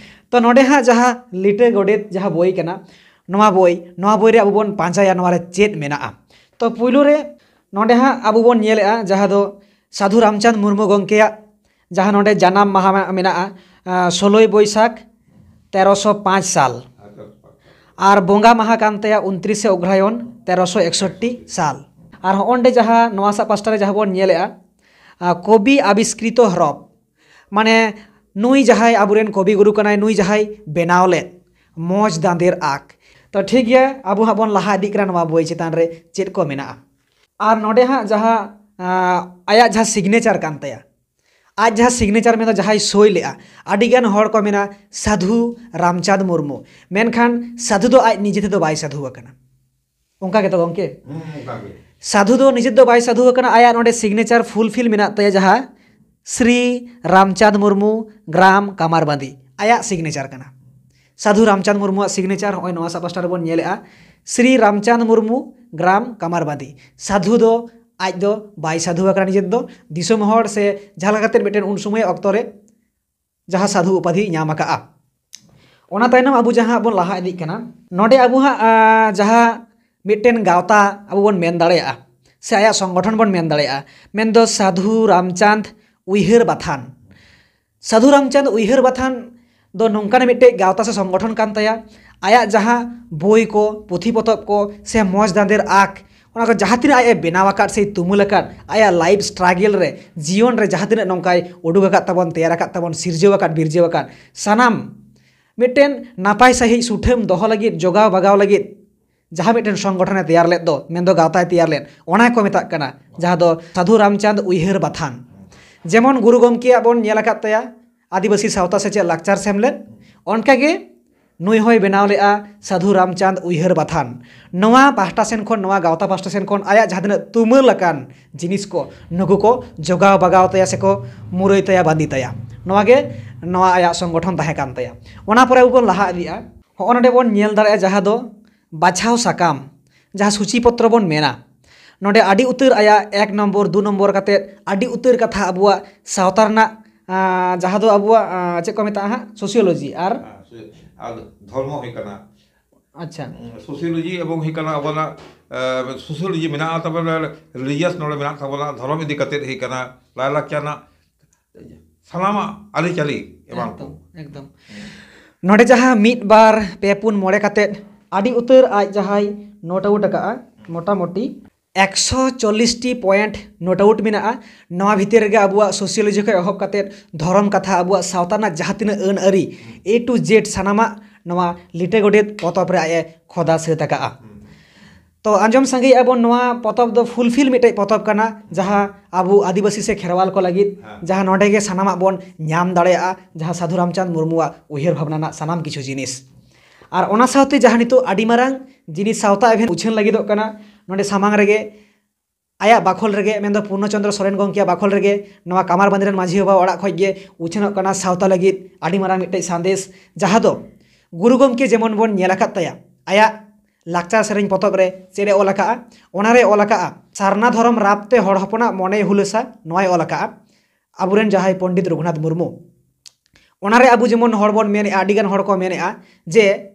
ᱛᱚ ᱱᱚᱰᱮ ᱦᱟᱸᱜ ᱡᱟᱦᱟᱸ ᱞᱤᱴᱟᱹ ᱜᱚᱰᱮᱛ ᱡᱟᱦᱟᱸ ᱵᱳᱭ ᱠᱟᱱᱟ, ᱱᱚᱣᱟ ᱵᱳᱭ, ᱱᱚᱣᱟ ᱵᱳᱭ ᱨᱮ ᱟᱵᱚ ᱵᱚᱱ ᱯᱟᱸᱡᱟᱭᱟ ᱱᱚᱣᱟ ᱨᱮ ᱪᱮᱫ ᱢᱮᱱᱟᱜᱼᱟ᱾ ᱛᱚ ᱯᱩᱭᱞᱩ ᱨᱮ ᱱᱚᱰᱮ ᱦᱟᱸᱜ ᱟᱵᱚ ᱵᱚᱱ ᱧᱮᱞᱮᱜᱼᱟ ᱡᱟᱦᱟᱸ ᱫᱚ ᱥᱟᱫᱷᱩ ᱨᱟᱢᱪᱟᱸᱫᱽ ᱢᱩᱨᱢᱩ ᱜᱚᱢᱠᱮᱭᱟᱜ ᱡᱟᱦᱟᱸ ᱱᱚᱰᱮ ᱡᱟᱱᱟᱢ ᱢᱟᱦᱟ ᱢᱮᱱᱟᱜᱼᱟ, ᱥᱳᱞᱳᱭ ᱵᱳᱭᱥᱟᱠᱷ ᱛᱮᱨᱚᱥᱚ ᱯᱟᱸᱪ ᱥᱟᱞ, ᱟᱨ ᱵᱚᱸᱜᱟ ᱢᱟᱦᱟ ᱠᱟᱱ ᱛᱟᱭᱟ ᱩᱱᱛᱨᱤᱥᱮ ᱚᱜᱽᱨᱟᱭᱚᱱ ᱛᱮᱨᱚᱥᱚ ᱮᱠᱥᱚᱴᱴᱤ ᱥᱟᱞ᱾ ᱟᱨ ᱦᱚᱸᱜᱼᱚᱸᱰᱮ ᱡᱟᱦᱟᱸ ᱱᱚᱣᱟ ᱥᱟ ᱯᱟᱥᱴᱟ ᱨᱮ ᱡᱟᱦᱟᱸ ᱵᱚᱱ ᱧᱮᱞᱮᱜᱼᱟ, ᱠᱚᱵᱤ ᱟᱵᱤᱥᱠᱨᱤᱛᱚ ᱦᱨᱚᱯ, ᱢᱟᱱᱮ ᱱᱩᱭ ᱡᱟᱦᱟᱸᱭ ᱟᱵᱚᱨᱮᱱ ᱠᱚᱵᱤ ᱜᱩᱨᱩ ᱠᱟᱱᱟᱭ, ᱱᱩᱭ ᱡᱟᱦᱟᱸᱭ ᱵᱮᱱᱟᱣ ᱞᱮᱫ ᱢᱚᱡᱽ ᱫᱟᱸᱫᱮᱨ ᱟᱸᱠ, ᱛᱚ ᱴᱷᱤᱠ ᱜᱮᱭᱟ, ᱟᱵᱚ ᱦᱟᱸᱜ ᱵᱚᱱ ᱞᱟᱦᱟ ᱤᱫᱤᱜ ᱠᱟᱱᱟ ᱱᱚᱣᱟ ᱵᱳᱭ ᱪᱮᱛᱟᱱ ᱨᱮ ᱪᱮᱫ ᱠᱚ ᱢᱮᱱᱟᱜᱼᱟ᱾ ᱟᱨ ᱱᱚᱰᱮ ᱦᱟᱸᱜ ᱡᱟᱦᱟᱸ, ᱟᱸ, ᱟᱭᱟᱜ ᱡᱟᱦᱟᱸ signature ᱠᱟᱱ ᱛᱟᱭᱟ, ᱟᱡ ᱡᱟᱦᱟᱸ signature ᱢᱮᱱᱫᱚ ᱡᱟᱦᱟᱸᱭ ᱥᱳᱭ ᱞᱮᱜᱼᱟ, ᱟᱹᱰᱤᱜᱟᱱ ᱦᱚᱲ ᱠᱚ ᱢᱮᱱᱟ ᱥᱟᱫᱷᱩ ᱨᱟᱢᱪᱟᱸᱫᱽ ᱢᱩᱨᱢᱩ, ᱢᱮᱱᱠᱷᱟᱱ ᱥᱟᱫᱷᱩ ᱫᱚ ᱟᱡ ᱱᱤᱡᱮ ᱛᱮᱫᱚ ᱵᱟᱭ ᱥᱟᱫᱷᱩ ᱟᱠᱟᱱᱟ᱾ ᱚᱱᱠᱟ ᱜᱮᱛᱚ ᱜᱚᱢᱠᱮ? ᱦᱩᱸ, ᱚᱱᱠᱟ ᱜᱮ᱾ ᱥᱟᱫᱷᱩ ᱫᱚ ᱱᱤᱡᱮ ᱫᱚ ᱵᱟᱭ ᱥᱟᱫᱷᱩ ᱟᱠᱟᱱᱟ, ᱟᱭᱟᱜ ᱱᱚᱰᱮ signature fulfill ᱢᱮᱱᱟᱜ ᱛᱟᱭᱟ, ᱡᱟᱦᱟᱸ ᱥᱨᱤ ᱨᱟᱢᱪᱟᱸᱫᱽ ᱢᱩᱨᱢᱩ, ᱜᱨᱟᱢ ᱠᱟᱢᱟᱨᱵᱟᱸᱫᱤ, ᱟᱭᱟᱜ signature ᱠᱟᱱᱟ᱾ ᱥᱟᱫᱷᱩ ᱨᱟᱢᱪᱟᱸᱫᱽ ᱢᱩᱨᱢᱩᱣᱟᱜ signature ᱦᱚᱸᱜᱼᱚᱭ ᱱᱚᱣᱟ ᱥᱟᱯᱟᱥᱴᱟ ᱨᱮᱵᱚᱱ ᱧᱮᱞᱮᱜᱼᱟ, ᱥᱨᱤ ᱨᱟᱢᱪᱟᱸᱫᱽ ᱢᱩᱨᱢᱩ, ᱜᱨᱟᱢ ᱠᱟᱢᱟᱨᱵᱟᱸᱫᱤ᱾ ᱥᱟᱫᱷᱩ ᱫᱚ ᱟᱡ ᱫᱚ ᱵᱟᱭ ᱥᱟᱫᱷᱩ ᱟᱠᱟᱱᱟ ᱱᱤᱡᱮ ᱫᱚ, ᱫᱤᱥᱚᱢ ᱦᱚᱲ ᱥᱮ ᱡᱟᱦᱟᱸ ᱞᱮᱠᱟ ᱠᱟᱛᱮᱫ ᱢᱤᱫᱴᱮᱱ ᱩᱱ ᱥᱚᱢᱚᱭ ᱚᱠᱛᱚ ᱨᱮ ᱡᱟᱦᱟᱸ ᱥᱟᱫᱷᱩ ᱩᱯᱟᱫᱷᱤ ᱧᱟᱢ ᱟᱠᱟᱜᱼᱟ᱾ ᱚᱱᱟ ᱛᱟᱭᱱᱚᱢ ᱟᱵᱚ ᱡᱟᱦᱟᱸ ᱵᱚᱱ ᱞᱟᱦᱟ ᱤᱫᱤᱜ ᱠᱟᱱᱟ, ᱱᱚᱰᱮ ᱟᱵᱚ ᱦᱟᱸᱜ, ᱟᱸ, ᱡᱟᱦᱟᱸ ᱢᱤᱫᱴᱮᱱ ᱜᱟᱶᱛᱟ ᱟᱵᱚ ᱵᱚᱱ ᱢᱮᱱ ᱫᱟᱲᱮᱭᱟᱜᱼᱟ ᱥᱮ ᱟᱭᱟᱜ ᱥᱚᱝᱜᱚᱴᱷᱚᱱ ᱵᱚᱱ ᱢᱮᱱ ᱫᱟᱲᱮᱭᱟᱜᱼᱟ, ᱢᱮᱱᱫᱚ ᱥᱟᱫᱷᱩ ᱨᱟᱢᱪᱟᱸᱫᱽ ᱩᱭᱦᱟᱹᱨ ᱵᱟᱛᱷᱟᱱ᱾ ᱥᱟᱫᱷᱩ ᱨᱟᱢᱪᱟᱸᱫᱽ ᱩᱭᱦᱟᱹᱨ ᱵᱟᱛᱷᱟᱱ ᱫᱚ ᱱᱚᱝᱠᱟᱱ ᱢᱤᱫᱴᱮᱡ ᱜᱟᱶᱛᱟ ᱥᱮ ᱥᱚᱝᱜᱚᱴᱷᱚᱱ ᱠᱟᱱ ᱛᱟᱭᱟ, ᱟᱭᱟᱜ ᱡᱟᱦᱟᱸ ᱵᱳᱭ ᱠᱚ, ᱯᱩᱛᱷᱤ ᱯᱚᱛᱚᱵ ᱠᱚ ᱥᱮ ᱢᱚᱡᱽ ᱫᱟᱸᱫᱮᱨ ᱟᱸᱠ, ᱚᱱᱟ ᱠᱚ ᱡᱟᱦᱟᱸ ᱛᱤᱱᱟᱹᱜ ᱟᱡ ᱮ ᱵᱮᱱᱟᱣ ᱟᱠᱟᱫ ᱥᱮ ᱛᱩᱢᱟᱹᱞ ᱟᱠᱟᱫ, ᱟᱭᱟᱜ life struggle ᱨᱮ, ᱡᱤᱭᱚᱱ ᱨᱮ ᱡᱟᱦᱟᱸ ᱛᱤᱱᱟᱹᱜ ᱱᱚᱝᱠᱟᱭ ᱩᱰᱩᱠ ᱟᱠᱟᱫ ᱛᱟᱵᱚᱱ, ᱛᱮᱭᱟᱨ ᱟᱠᱟᱫ ᱛᱟᱵᱚᱱ, ᱥᱤᱨᱡᱟᱹᱣ ᱟᱠᱟᱫ, ᱵᱤᱨᱡᱟᱹᱣ ᱟᱠᱟᱫ, ᱥᱟᱱᱟᱢ ᱢᱤᱫᱴᱮᱱ ᱱᱟᱯᱟᱭ ᱥᱟᱺᱦᱤᱡ ᱥᱩᱴᱷᱟᱹᱢ ᱫᱚᱦᱚ ᱞᱟᱹᱜᱤᱫ, ᱡᱚᱜᱟᱣ ᱵᱟᱜᱟᱣ ᱞᱟᱹᱜᱤᱫ ᱡᱟᱦᱟᱸ ᱢᱤᱫᱴᱮᱱ ᱥᱚᱝᱜᱚᱴᱷᱚᱱᱮ ᱛᱮᱭᱟᱨ ᱞᱮᱫ ᱫᱚ, ᱢᱮᱱᱫᱚ ᱜᱟᱶᱛᱟᱭ ᱛᱮᱭᱟᱨ ᱞᱮᱫ, ᱚᱱᱟ ᱠᱚ ᱢᱮᱛᱟᱜ ᱠᱟᱱᱟ, ᱡᱟᱦᱟᱸ ᱫᱚ ᱥᱟᱫᱷᱩ ᱨᱟᱢᱪᱟᱸᱫᱽ ᱩᱭᱦᱟᱹᱨ ᱵᱟᱛᱷᱟᱱ᱾ ᱡᱮᱢᱚᱱ ᱜᱩᱨᱩ ᱜᱚᱢᱠᱮᱭᱟᱜ ᱵᱚᱱ ᱧᱮᱞ ᱟᱠᱟᱫ ᱛᱟᱭᱟ ᱟᱹᱫᱤᱵᱟᱹᱥᱤ ᱥᱟᱶᱛᱟ ᱥᱮᱪᱮᱫ ᱞᱟᱠᱪᱟᱨ ᱥᱮᱢᱞᱮᱫ, ᱚᱱᱠᱟᱜᱮ ᱱᱩᱭ ᱦᱚᱸᱭ ᱵᱮᱱᱟᱣ ᱞᱮᱫᱼᱟ ᱥᱟᱫᱷᱩ ᱨᱟᱢᱪᱟᱸᱫᱽ ᱩᱭᱦᱟᱹᱨ ᱵᱟᱛᱷᱟᱱ᱾ ᱱᱚᱣᱟ ᱯᱟᱦᱴᱟ ᱥᱮᱱ ᱠᱷᱚᱱ, ᱱᱚᱣᱟ ᱜᱟᱶᱛᱟ ᱯᱟᱦᱴᱟ ᱥᱮᱱ ᱠᱷᱚᱱ ᱟᱭᱟᱜ ᱡᱟᱦᱟᱸ ᱛᱤᱱᱟᱹᱜ ᱛᱩᱢᱟᱹᱞ ᱟᱠᱟᱱ ᱡᱤᱱᱤᱥ ᱠᱚ, ᱱᱩᱠᱩ ᱠᱚ ᱡᱚᱜᱟᱣ ᱵᱟᱜᱟᱣ ᱛᱟᱭᱟ ᱥᱮᱠᱚ ᱢᱩᱨᱟᱹᱭ ᱛᱟᱭᱟ, ᱵᱟᱸᱫᱤ ᱛᱟᱭᱟ᱾ ᱱᱚᱣᱟ ᱜᱮ ᱱᱚᱣᱟ ᱟᱭᱟᱜ ᱥᱚᱝᱜᱚᱴᱷᱚᱱ ᱛᱟᱦᱮᱸ ᱠᱟᱱ ᱛᱟᱭᱟ᱾ ᱚᱱᱟ ᱯᱚᱨᱮ ᱟᱵᱚ ᱵᱚᱱ ᱞᱟᱦᱟ ᱤᱫᱤᱜᱼᱟ᱾ ᱦᱚᱸᱜᱼᱚ ᱱᱚᱰᱮ ᱵᱚᱱ ᱧᱮᱞ ᱫᱟᱲᱮᱭᱟᱜᱼᱟ ᱡᱟᱦᱟᱸ ᱫᱚ ᱵᱟᱪᱷᱟᱣ ᱥᱟᱠᱟᱢ, ᱡᱟᱦᱟᱸ ᱥᱩᱪᱤ ᱯᱚᱛᱨᱚ ᱵᱚᱱ ᱢᱮᱱᱟ, ᱱᱚᱰᱮ ᱟᱹᱰᱤ ᱩᱛᱟᱹᱨ ᱟᱭᱟᱜ ᱮᱠ ᱱᱚᱢᱵᱚᱨ, ᱫᱩ ᱱᱚᱢᱵᱚᱨ ᱠᱟᱛᱮᱫ ᱟᱹᱰᱤ ᱩᱛᱟᱹᱨ ᱠᱟᱛᱷᱟ ᱟᱵᱚᱣᱟᱜ ᱥᱟᱶᱛᱟ ᱨᱮᱱᱟᱜ, ᱟᱸ, ᱡᱟᱦᱟᱸ ᱫᱚ ᱟᱵᱚᱣᱟᱜ, ᱟᱸ, ᱪᱮᱫ ᱠᱚ ᱢᱮᱛᱟᱜᱼᱟ ᱦᱟᱸᱜ, sociology ᱟᱨ ᱦᱮᱸ, ᱥᱮ-, ᱟᱨ ᱫᱷᱚᱨᱢᱚ ᱦᱩᱭ ᱠᱟᱱᱟ᱾ ᱟᱪᱪᱷᱟ᱾ ᱩᱸ, sociology ᱮᱵᱚᱝ ᱦᱩᱭ ᱠᱟᱱᱟ ᱟᱵᱚᱱᱟᱜ, ᱮ, sociology ᱢᱮᱱᱟᱜᱼᱟ, ᱛᱟᱨᱯᱚᱨᱮ religious ᱱᱚᱰᱮ ᱢᱮᱱᱟᱜ ᱛᱟᱵᱚᱱᱟ, ᱫᱷᱚᱨᱚᱢ ᱤᱫᱤ ᱠᱟᱛᱮᱫ ᱦᱩᱭ ᱠᱟᱱᱟ, ᱞᱟᱭᱼᱞᱟᱠᱪᱟᱨ ᱨᱮᱱᱟᱜ ᱥᱟᱱᱟᱢᱟᱜ ᱟᱹᱨᱤᱪᱟᱹᱞᱤ ᱮᱢᱟᱱ ᱠᱚ᱾ ᱮᱠᱫᱚᱢ, ᱮᱠᱫᱚᱢ᱾ ᱦᱩᱸ᱾ ᱱᱚᱰᱮ ᱡᱟᱦᱟᱸ ᱢᱤᱫ, ᱵᱟᱨ, ᱯᱮ, ᱯᱩᱱ, ᱢᱚᱬᱮ ᱠᱟᱛᱮᱫ ᱟᱹᱰᱤ ᱩᱛᱟᱹᱨ ᱟᱡ ᱡᱟᱦᱟᱸᱭ note out ᱟᱠᱟᱜᱼᱟ, ᱢᱚᱴᱟᱢᱩᱴᱤ ᱮᱠᱥᱚ ᱪᱚᱞᱞᱤᱥ ᱴᱤ point note out ᱢᱮᱱᱟᱜᱼᱟ᱾ ᱱᱚᱣᱟ ᱵᱷᱤᱛᱤᱨ ᱨᱮᱜᱮ ᱟᱵᱚᱣᱟᱜ sociology ᱠᱷᱚᱱ ᱮᱦᱚᱵ ᱠᱟᱛᱮᱫ ᱫᱷᱚᱨᱚᱢ ᱠᱟᱛᱷᱟ, ᱟᱵᱚᱣᱟᱜ ᱥᱟᱶᱛᱟ ᱨᱮᱱᱟᱜ ᱡᱟᱦᱟᱸ ᱛᱤᱱᱟᱹᱜ ᱟᱹᱱ ᱟᱹᱨᱤ, A to Z ᱥᱟᱱᱟᱢᱟᱜ ᱱᱚᱣᱟ ᱞᱤᱴᱟᱹ ᱜᱚᱰᱮᱛ ᱯᱚᱛᱚᱵ ᱨᱮ ᱟᱡ ᱮ ᱠᱷᱚᱫᱟ ᱥᱟᱹᱛ ᱟᱠᱟᱫᱼᱟ᱾ ᱛᱚ ᱟᱸᱡᱚᱢ ᱥᱟᱸᱜᱮᱭᱮᱫᱼᱟ ᱵᱚᱱ, ᱱᱚᱣᱟ ᱯᱚᱛᱚᱵ ᱫᱚ ᱯᱷᱩᱞᱯᱷᱤᱞ ᱢᱤᱫᱴᱮᱡ ᱯᱚᱛᱚᱵ ᱠᱟᱱᱟ, ᱡᱟᱦᱟᱸ ᱟᱵᱚ ᱟᱹᱫᱤᱵᱟᱹᱥᱤ ᱥᱮ ᱠᱷᱮᱨᱣᱟᱞ ᱠᱚ ᱞᱟᱹᱜᱤᱫ, ᱦᱮᱸ, ᱡᱟᱦᱟᱸ ᱱᱚᱰᱮ ᱜᱮ ᱥᱟᱱᱟᱢᱟᱜ ᱵᱚᱱ ᱧᱟᱢ ᱫᱟᱲᱮᱭᱟᱜᱼᱟ, ᱡᱟᱦᱟᱸ ᱥᱟᱹᱫᱷᱩ ᱨᱟᱢᱪᱟᱸᱫᱽ ᱢᱩᱨᱢᱩᱣᱟᱜ ᱩᱭᱦᱟᱹᱨ ᱵᱷᱟᱵᱽᱱᱟ ᱨᱮᱱᱟᱜ ᱥᱟᱱᱟᱢ ᱠᱤᱪᱷᱩ ᱡᱤᱱᱤᱥ᱾ ᱟᱨ ᱚᱱᱟ ᱥᱟᱶᱛᱮ ᱡᱟᱦᱟᱸ ᱱᱤᱛᱚᱜ ᱟᱹᱰᱤ ᱢᱟᱨᱟᱝ ᱡᱤᱱᱤᱥ ᱥᱟᱶᱛᱟ ᱮᱵᱷᱮᱱ ᱩᱪᱷᱟᱹᱱ ᱞᱟᱹᱜᱤᱫᱚᱜ ᱠᱟᱱᱟ, ᱱᱚᱰᱮ ᱥᱟᱢᱟᱝ ᱨᱮᱜᱮ ᱟᱭᱟᱜ ᱵᱟᱠᱷᱚᱞ ᱨᱮᱜᱮ, ᱢᱮᱱᱫᱚ ᱯᱩᱨᱱᱚ ᱪᱚᱸᱫᱽᱨᱚ ᱥᱚᱨᱮᱱ ᱜᱚᱢᱠᱮᱭᱟᱜ ᱵᱟᱠᱷᱚᱞ ᱨᱮᱜᱮ ᱱᱚᱣᱟ ᱠᱟᱢᱟᱨ ᱵᱟᱸᱫᱽᱨᱤ ᱨᱮᱱ ᱢᱟᱹᱡᱷᱤ ᱵᱟᱵᱟ ᱚᱲᱟᱜ ᱠᱷᱚᱱ ᱜᱮ ᱩᱪᱷᱟᱹᱱᱚᱜ ᱠᱟᱱᱟ ᱥᱟᱶᱛᱟ ᱞᱟᱹᱜᱤᱫ ᱟᱹᱰᱤ ᱢᱟᱨᱟᱝ ᱢᱤᱫᱴᱮᱡ ᱥᱟᱸᱫᱮᱥ, ᱡᱟᱦᱟᱸ ᱫᱚ ᱜᱩᱨᱩ ᱜᱚᱢᱠᱮ ᱡᱮᱢᱚᱱ ᱵᱚᱱ ᱧᱮᱞ ᱟᱠᱟᱫ ᱛᱟᱭᱟ, ᱟᱭᱟᱜ ᱞᱟᱠᱪᱟᱨ ᱥᱮᱨᱮᱧ ᱯᱚᱛᱚᱵ ᱨᱮ ᱪᱮᱫ ᱮ ᱚᱞ ᱟᱠᱟᱫᱼᱟ? ᱚᱱᱟᱨᱮ ᱚᱞ ᱟᱠᱟᱫᱼᱟ, "ᱥᱟᱨᱱᱟ ᱫᱷᱚᱨᱚᱢ ᱨᱟᱯ ᱛᱮ ᱦᱚᱲ ᱦᱚᱯᱚᱱᱟᱜ ᱢᱚᱱᱮ ᱦᱩᱞᱟᱹᱥᱟ", ᱱᱚᱣᱟᱭ ᱚᱞ ᱟᱠᱟᱫᱼᱟ᱾ ᱟᱵᱚᱨᱮᱱ ᱡᱟᱦᱟᱸᱭ ᱯᱚᱱᱰᱤᱛ ᱨᱚᱜᱷᱩᱱᱟᱛᱷ ᱢᱩᱨᱢᱩ, ᱚᱱᱟᱨᱮ ᱟᱵᱚ ᱡᱮᱢᱚᱱ ᱦᱚᱲ ᱵᱚᱱ ᱢᱮᱱᱮᱫᱼᱟ, ᱟᱹᱰᱤᱜᱟᱱ ᱦᱚᱲ ᱠᱚ ᱢᱮᱱᱮᱫᱼᱟ ᱡᱮ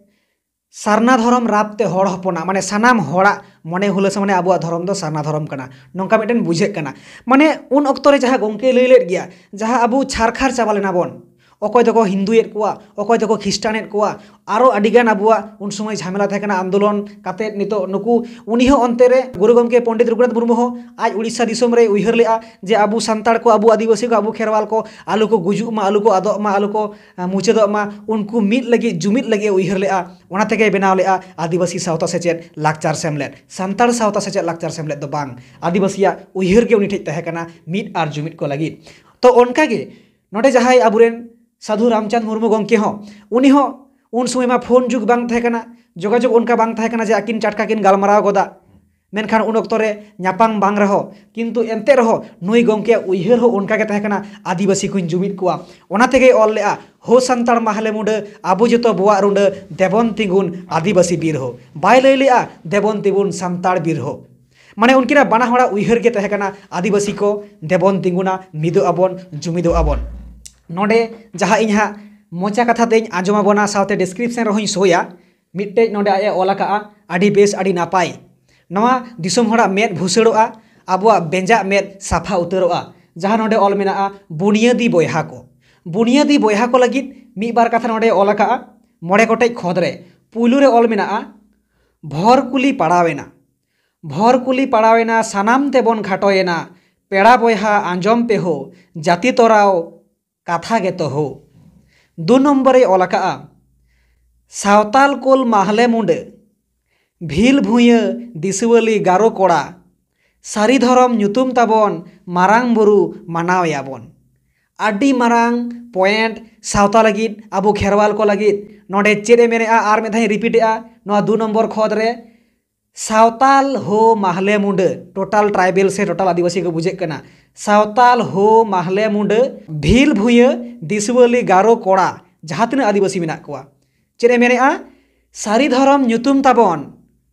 ᱥᱟᱨᱱᱟ ᱫᱷᱚᱨᱚᱢ ᱨᱟᱯ ᱛᱮ ᱦᱚᱲ ᱦᱚᱯᱚᱱᱟᱜ, ᱢᱟᱱᱮ ᱥᱟᱱᱟᱢ ᱦᱚᱲᱟᱜ ᱢᱚᱱᱮ ᱦᱩᱞᱟᱹᱥᱟ, ᱢᱟᱱᱮ ᱟᱵᱚᱣᱟᱜ ᱫᱷᱚᱨᱚᱢ ᱫᱚ ᱥᱟᱨᱱᱟ ᱫᱷᱚᱨᱚᱢ ᱠᱟᱱᱟ, ᱱᱚᱝᱠᱟ ᱢᱤᱫᱴᱮᱱ ᱵᱩᱡᱷᱟᱹᱜ ᱠᱟᱱᱟ᱾ ᱢᱟᱱᱮ ᱩᱱ ᱚᱠᱛᱚ ᱨᱮ ᱡᱟᱦᱟᱸ ᱜᱚᱢᱠᱮᱭ ᱞᱟᱹᱭ ᱞᱮᱫ ᱜᱮᱭᱟ, ᱡᱟᱦᱟᱸ ᱟᱵᱚ ᱪᱷᱟᱨᱠᱷᱟᱨ ᱪᱟᱵᱟ ᱞᱮᱱᱟ ᱵᱚᱱ, ᱚᱠᱚᱭ ᱫᱚᱠᱚ ᱦᱤᱱᱫᱩᱭᱮᱫ ᱠᱚᱣᱟ, ᱚᱠᱚᱭ ᱫᱚᱠᱚ ᱠᱷᱨᱤᱥᱴᱟᱱᱮᱫ ᱠᱚᱣᱟ, ᱟᱨᱚ ᱟᱹᱰᱤᱜᱟᱱ ᱟᱵᱚᱣᱟᱜ ᱩᱱ ᱥᱚᱢᱚᱭ ᱡᱷᱟᱢᱮᱞᱟ ᱛᱟᱦᱮᱸ ᱠᱟᱱᱟ, ᱟᱱᱫᱳᱞᱚᱱ ᱠᱟᱛᱮᱫ ᱱᱤᱛᱚᱜ ᱱᱩᱠᱩ, ᱩᱱᱤ ᱦᱚᱸ ᱚᱱᱛᱮ ᱨᱮ ᱜᱩᱨᱩ ᱜᱚᱢᱠᱮ ᱯᱚᱱᱰᱤᱛ ᱨᱚᱜᱷᱩᱱᱟᱛᱷ ᱢᱩᱨᱢᱩ ᱦᱚᱸ ᱟᱡ ᱩᱲᱤᱥᱥᱟ ᱫᱤᱥᱚᱢ ᱨᱮᱭ ᱩᱭᱦᱟᱹᱨ ᱞᱮᱫᱼᱟ ᱡᱮ ᱟᱵᱚ ᱥᱟᱱᱛᱟᱲ ᱠᱚ, ᱟᱵᱚ ᱟᱹᱫᱤᱵᱟᱹᱥᱤ ᱠᱚ, ᱟᱵᱚ ᱠᱷᱮᱨᱣᱟᱞ ᱠᱚ ᱟᱞᱚ ᱠᱚ ᱜᱩᱡᱩᱜ ᱢᱟ, ᱟᱞᱚ ᱠᱚ ᱟᱫᱚᱜ ᱢᱟ, ᱟᱞᱚ ᱠᱚ, ᱟᱸ, ᱢᱩᱪᱟᱹᱫᱚᱜ ᱢᱟ, ᱩᱱᱠᱩ ᱢᱤᱫ ᱞᱟᱹᱜᱤᱫ, ᱡᱩᱢᱤᱫ ᱞᱟᱹᱜᱤᱫ ᱮ ᱩᱭᱦᱟᱹᱨ ᱞᱮᱫᱼᱟ᱾ ᱚᱱᱟ ᱛᱮᱜᱮᱭ ᱵᱮᱱᱟᱣ ᱞᱮᱫᱼᱟ ᱟᱹᱫᱤᱵᱟᱹᱥᱤ ᱥᱟᱶᱛᱟ ᱥᱮᱪᱮᱫ ᱞᱟᱠᱪᱟᱨ ᱥᱮᱢᱞᱮᱫ, ᱥᱟᱱᱛᱟᱲ ᱥᱟᱶᱛᱟ ᱥᱮᱪᱮᱫ ᱞᱟᱠᱪᱟᱨ ᱥᱮᱢᱞᱮᱫ ᱫᱚ ᱵᱟᱝ, ᱟᱹᱫᱤᱵᱟᱹᱥᱤᱭᱟᱜ ᱩᱭᱦᱟᱹᱨ ᱜᱮ ᱩᱱᱤ ᱴᱷᱮᱡ ᱛᱟᱦᱮᱸ ᱠᱟᱱᱟ ᱢᱤᱫ ᱟᱨ ᱡᱩᱢᱤᱫ ᱠᱚ ᱞᱟᱹᱜᱤᱫ᱾ ᱛᱚ ᱚᱱᱠᱟ ᱜᱮ ᱱᱚᱰᱮ ᱡᱟᱦᱟᱸᱭ ᱟᱵᱚᱨᱮᱱ ᱥᱟᱹᱫᱷᱩ ᱨᱟᱢᱪᱟᱸᱫᱽ ᱢᱩᱨᱢᱩ ᱜᱚᱢᱠᱮ ᱦᱚᱸ, ᱩᱱᱤ ᱦᱚᱸ ᱩᱱ ᱥᱚᱢᱚᱭ ᱢᱟ ᱯᱷᱳᱱ ᱡᱩᱜᱽ ᱵᱟᱝ ᱛᱟᱦᱮᱸ ᱠᱟᱱᱟ, ᱡᱳᱜᱟᱡᱳᱜᱽ ᱚᱱᱠᱟ ᱵᱟᱝ ᱛᱟᱦᱮᱸ ᱠᱟᱱᱟ ᱡᱮ ᱟᱹᱠᱤᱱ ᱴᱟᱴᱠᱟ ᱠᱤᱱ ᱜᱟᱞᱢᱟᱨᱟᱣ ᱜᱚᱫᱟ᱾ ᱢᱮᱱᱠᱷᱟᱱ ᱩᱱ ᱚᱠᱛᱚ ᱨᱮ ᱧᱟᱯᱟᱢ ᱵᱟᱝ ᱨᱮᱦᱚᱸ, ᱠᱤᱱᱛᱩ ᱮᱱᱛᱮ ᱨᱮᱦᱚᱸ ᱱᱩᱭ ᱜᱚᱢᱠᱮᱭᱟᱜ ᱩᱭᱦᱟᱹᱨ ᱦᱚᱸ ᱚᱱᱠᱟ ᱜᱮ ᱛᱟᱦᱮᱸ ᱠᱟᱱᱟ, "ᱟᱹᱫᱤᱵᱟᱹᱥᱤ ᱠᱚᱧ ᱡᱩᱢᱤᱫ ᱠᱚᱣᱟ", ᱚᱱᱟ ᱛᱮᱜᱮᱭ ᱚᱞ ᱞᱮᱫᱼᱟ, "ᱦᱳ ᱥᱟᱱᱛᱟᱲ ᱢᱟᱦᱞᱮ ᱢᱩᱸᱰᱟᱹ, ᱟᱵᱚ ᱡᱚᱛᱚ ᱵᱚᱣᱟᱜ ᱨᱩᱸᱰᱟᱹ, ᱫᱮᱵᱚᱱ ᱛᱤᱸᱜᱩᱱ ᱟᱹᱫᱤᱵᱟᱹᱥᱤ ᱵᱤᱨ ᱦᱳ", ᱵᱟᱭ ᱞᱟᱹᱭ ᱞᱮᱫᱼᱟ, "ᱫᱮᱵᱚᱱ ᱛᱤᱸᱜᱩᱱ ᱥᱟᱱᱛᱟᱲ ᱵᱤᱨ ᱦᱳ"᱾ ᱢᱟᱱᱮ ᱩᱱᱠᱤᱱᱟᱜ ᱵᱟᱱᱟ ᱦᱚᱲᱟᱜ ᱩᱭᱦᱟᱹᱨ ᱜᱮ ᱛᱟᱦᱮᱸ ᱠᱟᱱᱟ, "ᱟᱹᱫᱤᱵᱟᱹᱥᱤ ᱠᱚ ᱫᱮᱵᱚᱱ ᱛᱤᱸᱜᱩᱱᱟ, ᱢᱤᱫᱚᱜ ᱟᱵᱚᱱ, ᱡᱩᱢᱤᱫᱚᱜ ᱟᱵᱚᱱ"᱾ ᱱᱚᱰᱮ ᱡᱟᱦᱟᱸ ᱤᱧ ᱦᱟᱸᱜ ᱢᱚᱪᱟ ᱠᱟᱛᱷᱟ ᱛᱮᱧ ᱟᱸᱡᱚᱢ ᱟᱵᱚᱱᱟ, ᱥᱟᱶᱛᱮ ᱰᱤᱥᱠᱨᱤᱯᱥᱚᱱ ᱨᱮᱦᱚᱸᱧ ᱥᱳᱭᱟ, ᱢᱤᱫᱴᱮᱡ ᱱᱚᱰᱮ ᱟᱡ ᱮ ᱚᱞ ᱟᱠᱟᱜᱼᱟ, ᱟᱹᱰᱤ ᱵᱮᱥ, ᱟᱹᱰᱤ ᱱᱟᱯᱟᱭ᱾ ᱱᱚᱣᱟ ᱫᱤᱥᱚᱢ ᱦᱚᱲᱟᱜ ᱢᱮᱫ ᱵᱷᱩᱥᱟᱹᱲᱚᱜᱼᱟ, ᱟᱵᱚᱣᱟᱜ ᱵᱮᱸᱡᱟᱜ ᱢᱮᱫ ᱥᱟᱯᱷᱟ ᱩᱛᱟᱹᱨᱚᱜᱼᱟ᱾ ᱡᱟᱦᱟᱸ ᱱᱚᱰᱮ ᱚᱞ ᱢᱮᱱᱟᱜᱼᱟ, ᱵᱩᱱᱤᱭᱟᱹᱫᱤ ᱵᱚᱭᱦᱟ ᱠᱚ, ᱵᱩᱱᱤᱭᱟᱹᱫᱤ ᱵᱚᱭᱦᱟ ᱠᱚ ᱞᱟᱹᱜᱤᱫ ᱢᱤᱫ ᱵᱟᱨ ᱠᱟᱛᱷᱟ ᱱᱚᱰᱮ ᱚᱞ ᱟᱠᱟᱜᱼᱟ, ᱢᱚᱬᱮ ᱜᱚᱴᱮᱡ ᱠᱷᱚᱸᱫ ᱨᱮ᱾ ᱯᱩᱭᱞᱩ ᱨᱮ ᱚᱞ ᱢᱮᱱᱟᱜᱼᱟ, ᱵᱷᱚᱨ ᱠᱩᱞᱤ ᱯᱟᱲᱟᱣᱮᱱᱟ, ᱵᱷᱚᱨ ᱠᱩᱞᱤ ᱯᱟᱲᱟᱣᱮᱱᱟ, ᱥᱟᱱᱟᱢ ᱛᱮᱵᱚᱱ ᱠᱷᱟᱴᱚᱭᱮᱱᱟ, ᱯᱮᱲᱟ ᱵᱚᱭᱦᱟ ᱟᱸᱡᱚᱢ ᱯᱮ ᱦᱳ, ᱡᱟᱹᱛᱤ ᱛᱚᱨᱟᱣ ᱠᱟᱛᱷᱟ ᱜᱮᱛᱚ ᱦᱳ᱾ ᱫᱩ ᱱᱚᱢᱵᱚᱨᱮ ᱚᱞ ᱟᱠᱟᱜᱼᱟ, ᱥᱟᱶᱛᱟᱞ ᱠᱳᱞ ᱢᱟᱦᱞᱮ ᱢᱩᱸᱰᱟᱹ, ᱵᱷᱤᱞ ᱵᱷᱩᱸᱭᱟᱹ ᱫᱤᱥᱣᱟᱹᱞᱤ ᱜᱟᱨᱚ ᱠᱚᱲᱟ, ᱥᱟᱹᱨᱤ ᱫᱷᱚᱨᱚᱢ ᱧᱩᱛᱩᱢ ᱛᱟᱵᱚᱱ ᱢᱟᱨᱟᱝ ᱵᱩᱨᱩ ᱢᱟᱱᱟᱣ ᱮᱭᱟᱵᱚᱱ᱾ ᱟᱹᱰᱤ ᱢᱟᱨᱟᱝ point ᱥᱟᱶᱛᱟ ᱞᱟᱹᱜᱤᱫ, ᱟᱵᱚ ᱠᱷᱮᱨᱣᱟᱞ ᱠᱚ ᱞᱟᱹᱜᱤᱫ᱾ ᱱᱚᱰᱮ ᱪᱮᱫ ᱮ ᱢᱮᱱᱮᱜᱼᱟ, ᱟᱨ ᱢᱤᱫ ᱫᱷᱟᱣ ᱤᱧ repeat ᱮᱜᱼᱟ, ᱱᱚᱣᱟ ᱫᱩ ᱱᱚᱢᱵᱚᱨ ᱠᱷᱚᱫ ᱨᱮ ᱥᱟᱶᱛᱟᱞ ᱦᱳ ᱢᱟᱦᱞᱮ ᱢᱩᱸᱰᱟᱹ, total tribal ᱥᱮ total ᱟᱹᱫᱤᱵᱟᱹᱥᱤ ᱠᱚ ᱵᱩᱡᱷᱟᱹᱜ ᱠᱟᱱᱟ᱾ ᱥᱟᱶᱛᱟᱞ ᱦᱳ ᱢᱟᱦᱞᱮ ᱢᱩᱸᱰᱟᱹ, ᱵᱷᱤᱞ ᱵᱷᱩᱸᱭᱟᱹ ᱫᱤᱥᱣᱟᱹᱞᱤ ᱜᱟᱨᱚ ᱠᱚᱲᱟ, ᱡᱟᱦᱟᱸ ᱛᱤᱱᱟᱹᱜ ᱟᱹᱫᱤᱵᱟᱹᱥᱤ ᱢᱮᱱᱟᱜ ᱠᱚᱣᱟ᱾ ᱪᱮᱫ ᱮ ᱢᱮᱱᱮᱜᱼᱟ? ᱥᱟᱹᱨᱤ ᱫᱷᱚᱨᱚᱢ ᱧᱩᱛᱩᱢ ᱛᱟᱵᱚᱱ᱾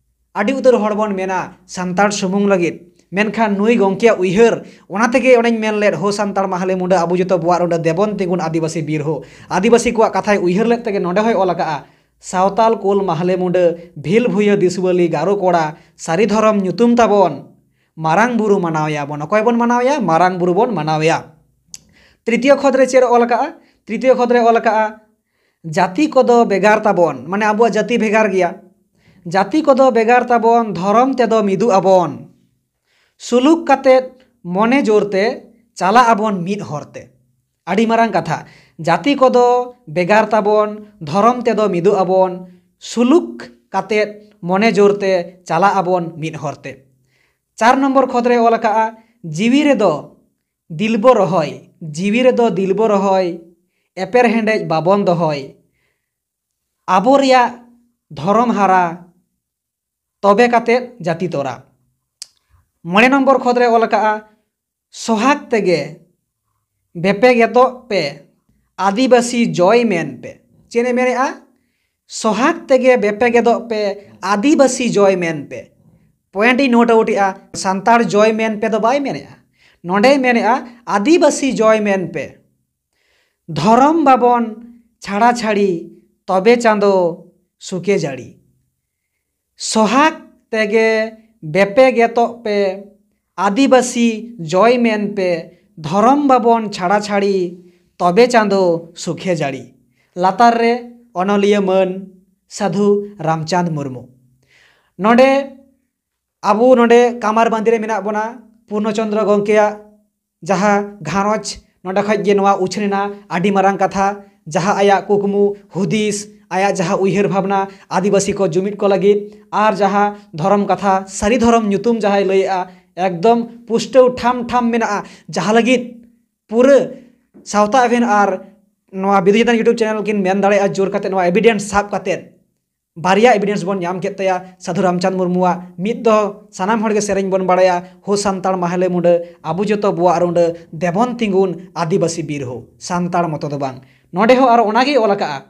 ᱟᱹᱰᱤ ᱩᱛᱟᱹᱨ ᱦᱚᱲ ᱵᱚᱱ ᱢᱮᱱᱟ ᱥᱟᱱᱛᱟᱲ ᱥᱩᱢᱩᱝ ᱞᱟᱹᱜᱤᱫ, ᱢᱮᱱᱠᱷᱟᱱ ᱱᱩᱭ ᱜᱚᱢᱠᱮᱭᱟᱜ ᱩᱭᱦᱟᱹᱨ, ᱚᱱᱟ ᱛᱮᱜᱮ ᱚᱱᱮᱧ ᱢᱮᱱ ᱞᱮᱫ, ᱦᱳ ᱥᱟᱱᱛᱟᱲ ᱢᱟᱦᱞᱮ ᱢᱩᱸᱰᱟᱹ, ᱟᱵᱚ ᱡᱚᱛᱚ ᱵᱚᱣᱟᱜ ᱨᱩᱸᱰᱟᱹ, ᱫᱮᱵᱚᱱ ᱛᱤᱸᱜᱩᱱ ᱟᱹᱫᱤᱵᱟᱹᱥᱤ ᱵᱤᱨ ᱦᱳ᱾ ᱟᱹᱫᱤᱵᱟᱹᱥᱤ ᱠᱚᱣᱟᱜ ᱠᱟᱛᱷᱟᱭ ᱩᱭᱦᱟᱹᱨ ᱞᱮᱫ ᱛᱮᱜᱮ ᱱᱚᱰᱮ ᱦᱚᱸᱭ ᱚᱞ ᱟᱠᱟᱜᱼᱟ, ᱥᱟᱶᱛᱟᱞ ᱠᱳᱞ ᱢᱟᱦᱞᱮ ᱢᱩᱸᱰᱟᱹ, ᱵᱷᱤᱞ ᱵᱷᱩᱸᱭᱟᱹ ᱫᱤᱥᱣᱟᱹᱞᱤ ᱜᱟᱨᱚ ᱠᱚᱲᱟ, ᱥᱟᱹᱨᱤ ᱫᱷᱚᱨᱚᱢ ᱧᱩᱛᱩᱢ ᱛᱟᱵᱚᱱ ᱢᱟᱨᱟᱝ ᱵᱩᱨᱩ ᱢᱟᱱᱟᱣ ᱮᱭᱟ ᱵᱚᱱ᱾ ᱚᱠᱚᱭ ᱵᱚᱱ ᱢᱟᱱᱟᱣ ᱮᱭᱟ? ᱢᱟᱨᱟᱝ ᱵᱩᱨᱩ ᱵᱚᱱ ᱢᱟᱱᱟᱣ ᱮᱭᱟ᱾ ᱛᱨᱤᱛᱤᱭᱚ ᱠᱷᱚᱫ ᱨᱮ ᱪᱮᱫ ᱚᱞ ᱟᱠᱟᱜᱼᱟ? ᱛᱨᱤᱛᱤᱭᱚ ᱠᱷᱚᱫ ᱨᱮ ᱚᱞ ᱟᱠᱟᱜᱼᱟ, ᱡᱟᱹᱛᱤ ᱠᱚᱫᱚ ᱵᱷᱮᱜᱟᱨ ᱛᱟᱵᱚᱱ, ᱢᱟᱱᱮ ᱟᱵᱚᱣᱟᱜ ᱡᱟᱹᱛᱤ ᱵᱷᱮᱜᱟᱨ ᱜᱮᱭᱟ᱾ ᱡᱟᱹᱛᱤ ᱠᱚᱫᱚ ᱵᱷᱮᱜᱟᱨ ᱛᱟᱵᱚᱱ, ᱫᱷᱚᱨᱚᱢ ᱛᱮᱫᱚ ᱢᱤᱫᱚᱜ ᱟᱵᱚᱱ᱾ ᱥᱩᱞᱩᱠ ᱠᱟᱛᱮᱫ ᱢᱚᱱᱮ ᱡᱳᱨ ᱛᱮ ᱪᱟᱞᱟᱜ ᱟᱵᱚᱱ ᱢᱤᱫ ᱦᱚᱨ ᱛᱮ᱾ ᱟᱹᱰᱤ ᱢᱟᱨᱟᱝ ᱠᱟᱛᱷᱟ, ᱡᱟᱹᱛᱤ ᱠᱚᱫᱚ ᱵᱷᱮᱜᱟᱨ ᱛᱟᱵᱚᱱ, ᱫᱷᱚᱨᱚᱢ ᱛᱮᱫᱚ ᱢᱤᱫᱚᱜ ᱟᱵᱚᱱ, ᱥᱩᱞᱩᱠ ᱠᱟᱛᱮᱫ ᱢᱚᱱᱮ ᱡᱳᱨ ᱛᱮ ᱪᱟᱞᱟᱜ ᱟᱵᱚᱱ ᱢᱤᱫ ᱦᱚᱨ ᱛᱮ᱾ ᱪᱟᱨ ᱱᱚᱢᱵᱚᱨ ᱠᱷᱚᱫ ᱨᱮ ᱚᱞ ᱟᱠᱟᱜᱼᱟ, ᱡᱤᱣᱤ ᱨᱮᱫᱚ ᱫᱤᱞᱵᱚ ᱨᱚᱦᱚᱭ, ᱡᱤᱣᱤ ᱨᱮᱫᱚ ᱫᱤᱞᱵᱚ ᱨᱚᱦᱚᱭ, ᱮᱯᱮᱨᱦᱮᱸᱰᱮᱡ ᱵᱟᱵᱚᱱ ᱫᱚᱦᱚᱭ, ᱟᱵᱚ ᱨᱮᱭᱟᱜ ᱫᱷᱚᱨᱚᱢ ᱦᱟᱨᱟ, ᱛᱚᱵᱮ ᱠᱟᱛᱮᱫ ᱡᱟᱹᱛᱤ ᱛᱚᱨᱟ᱾ ᱢᱚᱬᱮ ᱱᱚᱢᱵᱚᱨ ᱠᱷᱚᱫ ᱨᱮ ᱚᱞ ᱟᱠᱟᱜᱼᱟ, ᱥᱚᱦᱟᱜᱽ ᱛᱮᱜᱮ ᱵᱮᱯᱮᱜᱮᱫᱚᱜ ᱯᱮ, ᱟᱹᱫᱤᱵᱟᱹᱥᱤ ᱡᱚᱭ ᱢᱮᱱ ᱯᱮ᱾ ᱪᱮᱫ ᱮ ᱢᱮᱱᱮᱜᱼᱟ? ᱥᱚᱦᱟᱜᱽ ᱛᱮᱜᱮ ᱵᱮᱯᱮᱜᱮᱫᱚᱜ ᱯᱮ, ᱟᱹᱫᱤᱵᱟᱹᱥᱤ ᱡᱚᱭ ᱢᱮᱱ ᱯᱮ᱾ Point ᱤᱧ note out ᱮᱜᱼᱟ, ᱥᱟᱱᱛᱟᱲ ᱡᱚᱭ ᱢᱮᱱ ᱯᱮ ᱫᱚ ᱵᱟᱭ ᱢᱮᱱᱮᱜᱼᱟ, ᱱᱚᱰᱮᱭ ᱢᱮᱱᱮᱜᱼᱟ ᱟᱹᱫᱤᱵᱟᱹᱥᱤ ᱡᱚᱭ ᱢᱮᱱ ᱯᱮ᱾ ᱫᱷᱚᱨᱚᱢ ᱵᱟᱵᱚᱱ ᱪᱷᱟᱲᱟ ᱪᱷᱟᱹᱲᱤ, ᱛᱚᱵᱮ ᱪᱟᱸᱫᱚ ᱥᱩᱠᱮ ᱡᱟᱹᱲᱤ᱾ ᱥᱚᱦᱟᱜᱽ ᱛᱮᱜᱮ ᱵᱮᱯᱮᱜᱮᱛᱚᱜ ᱯᱮ, ᱟᱹᱫᱤᱵᱟᱹᱥᱤ ᱡᱚᱭ ᱢᱮᱱ ᱯᱮ, ᱫᱷᱚᱨᱚᱢ ᱵᱟᱵᱚᱱ ᱪᱷᱟᱲᱟ ᱪᱷᱟᱹᱲᱤ, ᱛᱚᱵᱮ ᱪᱟᱸᱫᱚ ᱥᱩᱠᱷᱮ ᱡᱟᱹᱲᱤ᱾ ᱞᱟᱛᱟᱨ ᱨᱮ ᱚᱱᱚᱞᱤᱭᱟᱹ ᱢᱟᱹᱱ ᱥᱟᱹᱫᱷᱩ ᱨᱟᱢᱪᱟᱸᱫᱽ ᱢᱩᱨᱢᱩ᱾ ᱱᱚᱰᱮ ᱟᱵᱚ ᱱᱚᱰᱮ ᱠᱟᱢᱟᱨ ᱵᱟᱸᱫᱤ ᱨᱮ ᱢᱮᱱᱟᱜ ᱵᱚᱱᱟ, ᱯᱩᱨᱱᱚ ᱪᱚᱸᱫᱽᱨᱚ ᱜᱚᱢᱠᱮᱭᱟᱜ ᱡᱟᱦᱟᱸ ᱜᱷᱟᱨᱚᱸᱡᱽ, ᱱᱚᱰᱮ ᱠᱷᱚᱡ ᱜᱮ ᱱᱚᱣᱟ ᱩᱪᱷᱟᱹᱱ ᱮᱱᱟ᱾ ᱟᱹᱰᱤ ᱢᱟᱨᱟᱝ ᱠᱟᱛᱷᱟ, ᱡᱟᱦᱟᱸ ᱟᱭᱟᱜ ᱠᱩᱠᱢᱩ, ᱦᱩᱫᱤᱥ, ᱟᱭᱟᱜ ᱡᱟᱦᱟᱸ ᱩᱭᱦᱟᱹᱨ ᱵᱷᱟᱵᱽᱱᱟ ᱟᱹᱫᱤᱵᱟᱹᱥᱤ ᱠᱚ ᱡᱩᱢᱤᱫ ᱠᱚ ᱞᱟᱹᱜᱤᱫ, ᱟᱨ ᱡᱟᱦᱟᱸ ᱫᱷᱚᱨᱚᱢ ᱠᱟᱛᱷᱟ, ᱥᱟᱹᱨᱤ ᱫᱷᱚᱨᱚᱢ ᱧᱩᱛᱩᱢ ᱡᱟᱦᱟᱸᱭ ᱞᱟᱹᱭᱮᱜᱼᱟ, ᱮᱠᱫᱚᱢ ᱯᱩᱥᱴᱟᱹᱣ ᱴᱷᱟᱢ ᱴᱷᱟᱢ ᱢᱮᱱᱟᱜᱼᱟ, ᱡᱟᱦᱟᱸ ᱞᱟᱹᱜᱤᱫ ᱯᱩᱨᱟᱹ ᱥᱟᱶᱛᱟ ᱮᱵᱷᱮᱱ ᱟᱨ ᱱᱚᱣᱟ ᱵᱤᱫᱩ ᱪᱮᱛᱟᱱ YouTube ᱪᱮᱱᱮᱞ ᱠᱤᱱ ᱢᱮᱱ ᱫᱟᱲᱮᱭᱟᱜᱼᱟ ᱡᱳᱨ ᱠᱟᱛᱮ, ᱱᱚᱣᱟ ᱮᱵᱷᱤᱰᱮᱱᱥ ᱥᱟᱵ ᱠᱟᱛᱮ᱾ ᱵᱟᱨᱭᱟ ᱮᱵᱷᱤᱰᱮᱱᱥ ᱵᱚᱱ ᱧᱟᱢ ᱠᱮᱫ ᱛᱟᱭᱟ ᱥᱟᱹᱫᱷᱩ ᱨᱟᱢᱪᱟᱸᱫᱽ ᱢᱩᱨᱢᱩᱣᱟᱜ, ᱢᱤᱫ ᱫᱚ ᱥᱟᱱᱟᱢ ᱦᱚᱲ ᱜᱮ ᱥᱮᱨᱮᱧ ᱵᱚᱱ ᱵᱟᱲᱟᱭᱟ, "ᱦᱳ ᱥᱟᱱᱛᱟᱲ ᱢᱟᱦᱞᱮ ᱢᱩᱸᱰᱟᱹ, ᱟᱵᱚ ᱡᱚᱛᱚ ᱵᱚᱣᱟᱜ ᱨᱩᱸᱰᱟᱹ, ᱫᱮᱵᱚᱱ ᱛᱤᱸᱜᱩᱱ ᱟᱹᱫᱤᱵᱟᱹᱥᱤ ᱵᱤᱨ ᱦᱳ", ᱥᱟᱱᱛᱟᱲ ᱢᱚᱛᱚ ᱫᱚ ᱵᱟᱝ᱾ ᱱᱚᱰᱮ ᱦᱚᱸ ᱟᱨ ᱚᱱᱟ ᱜᱮᱭ ᱚᱞ ᱟᱠᱟᱜᱼᱟ,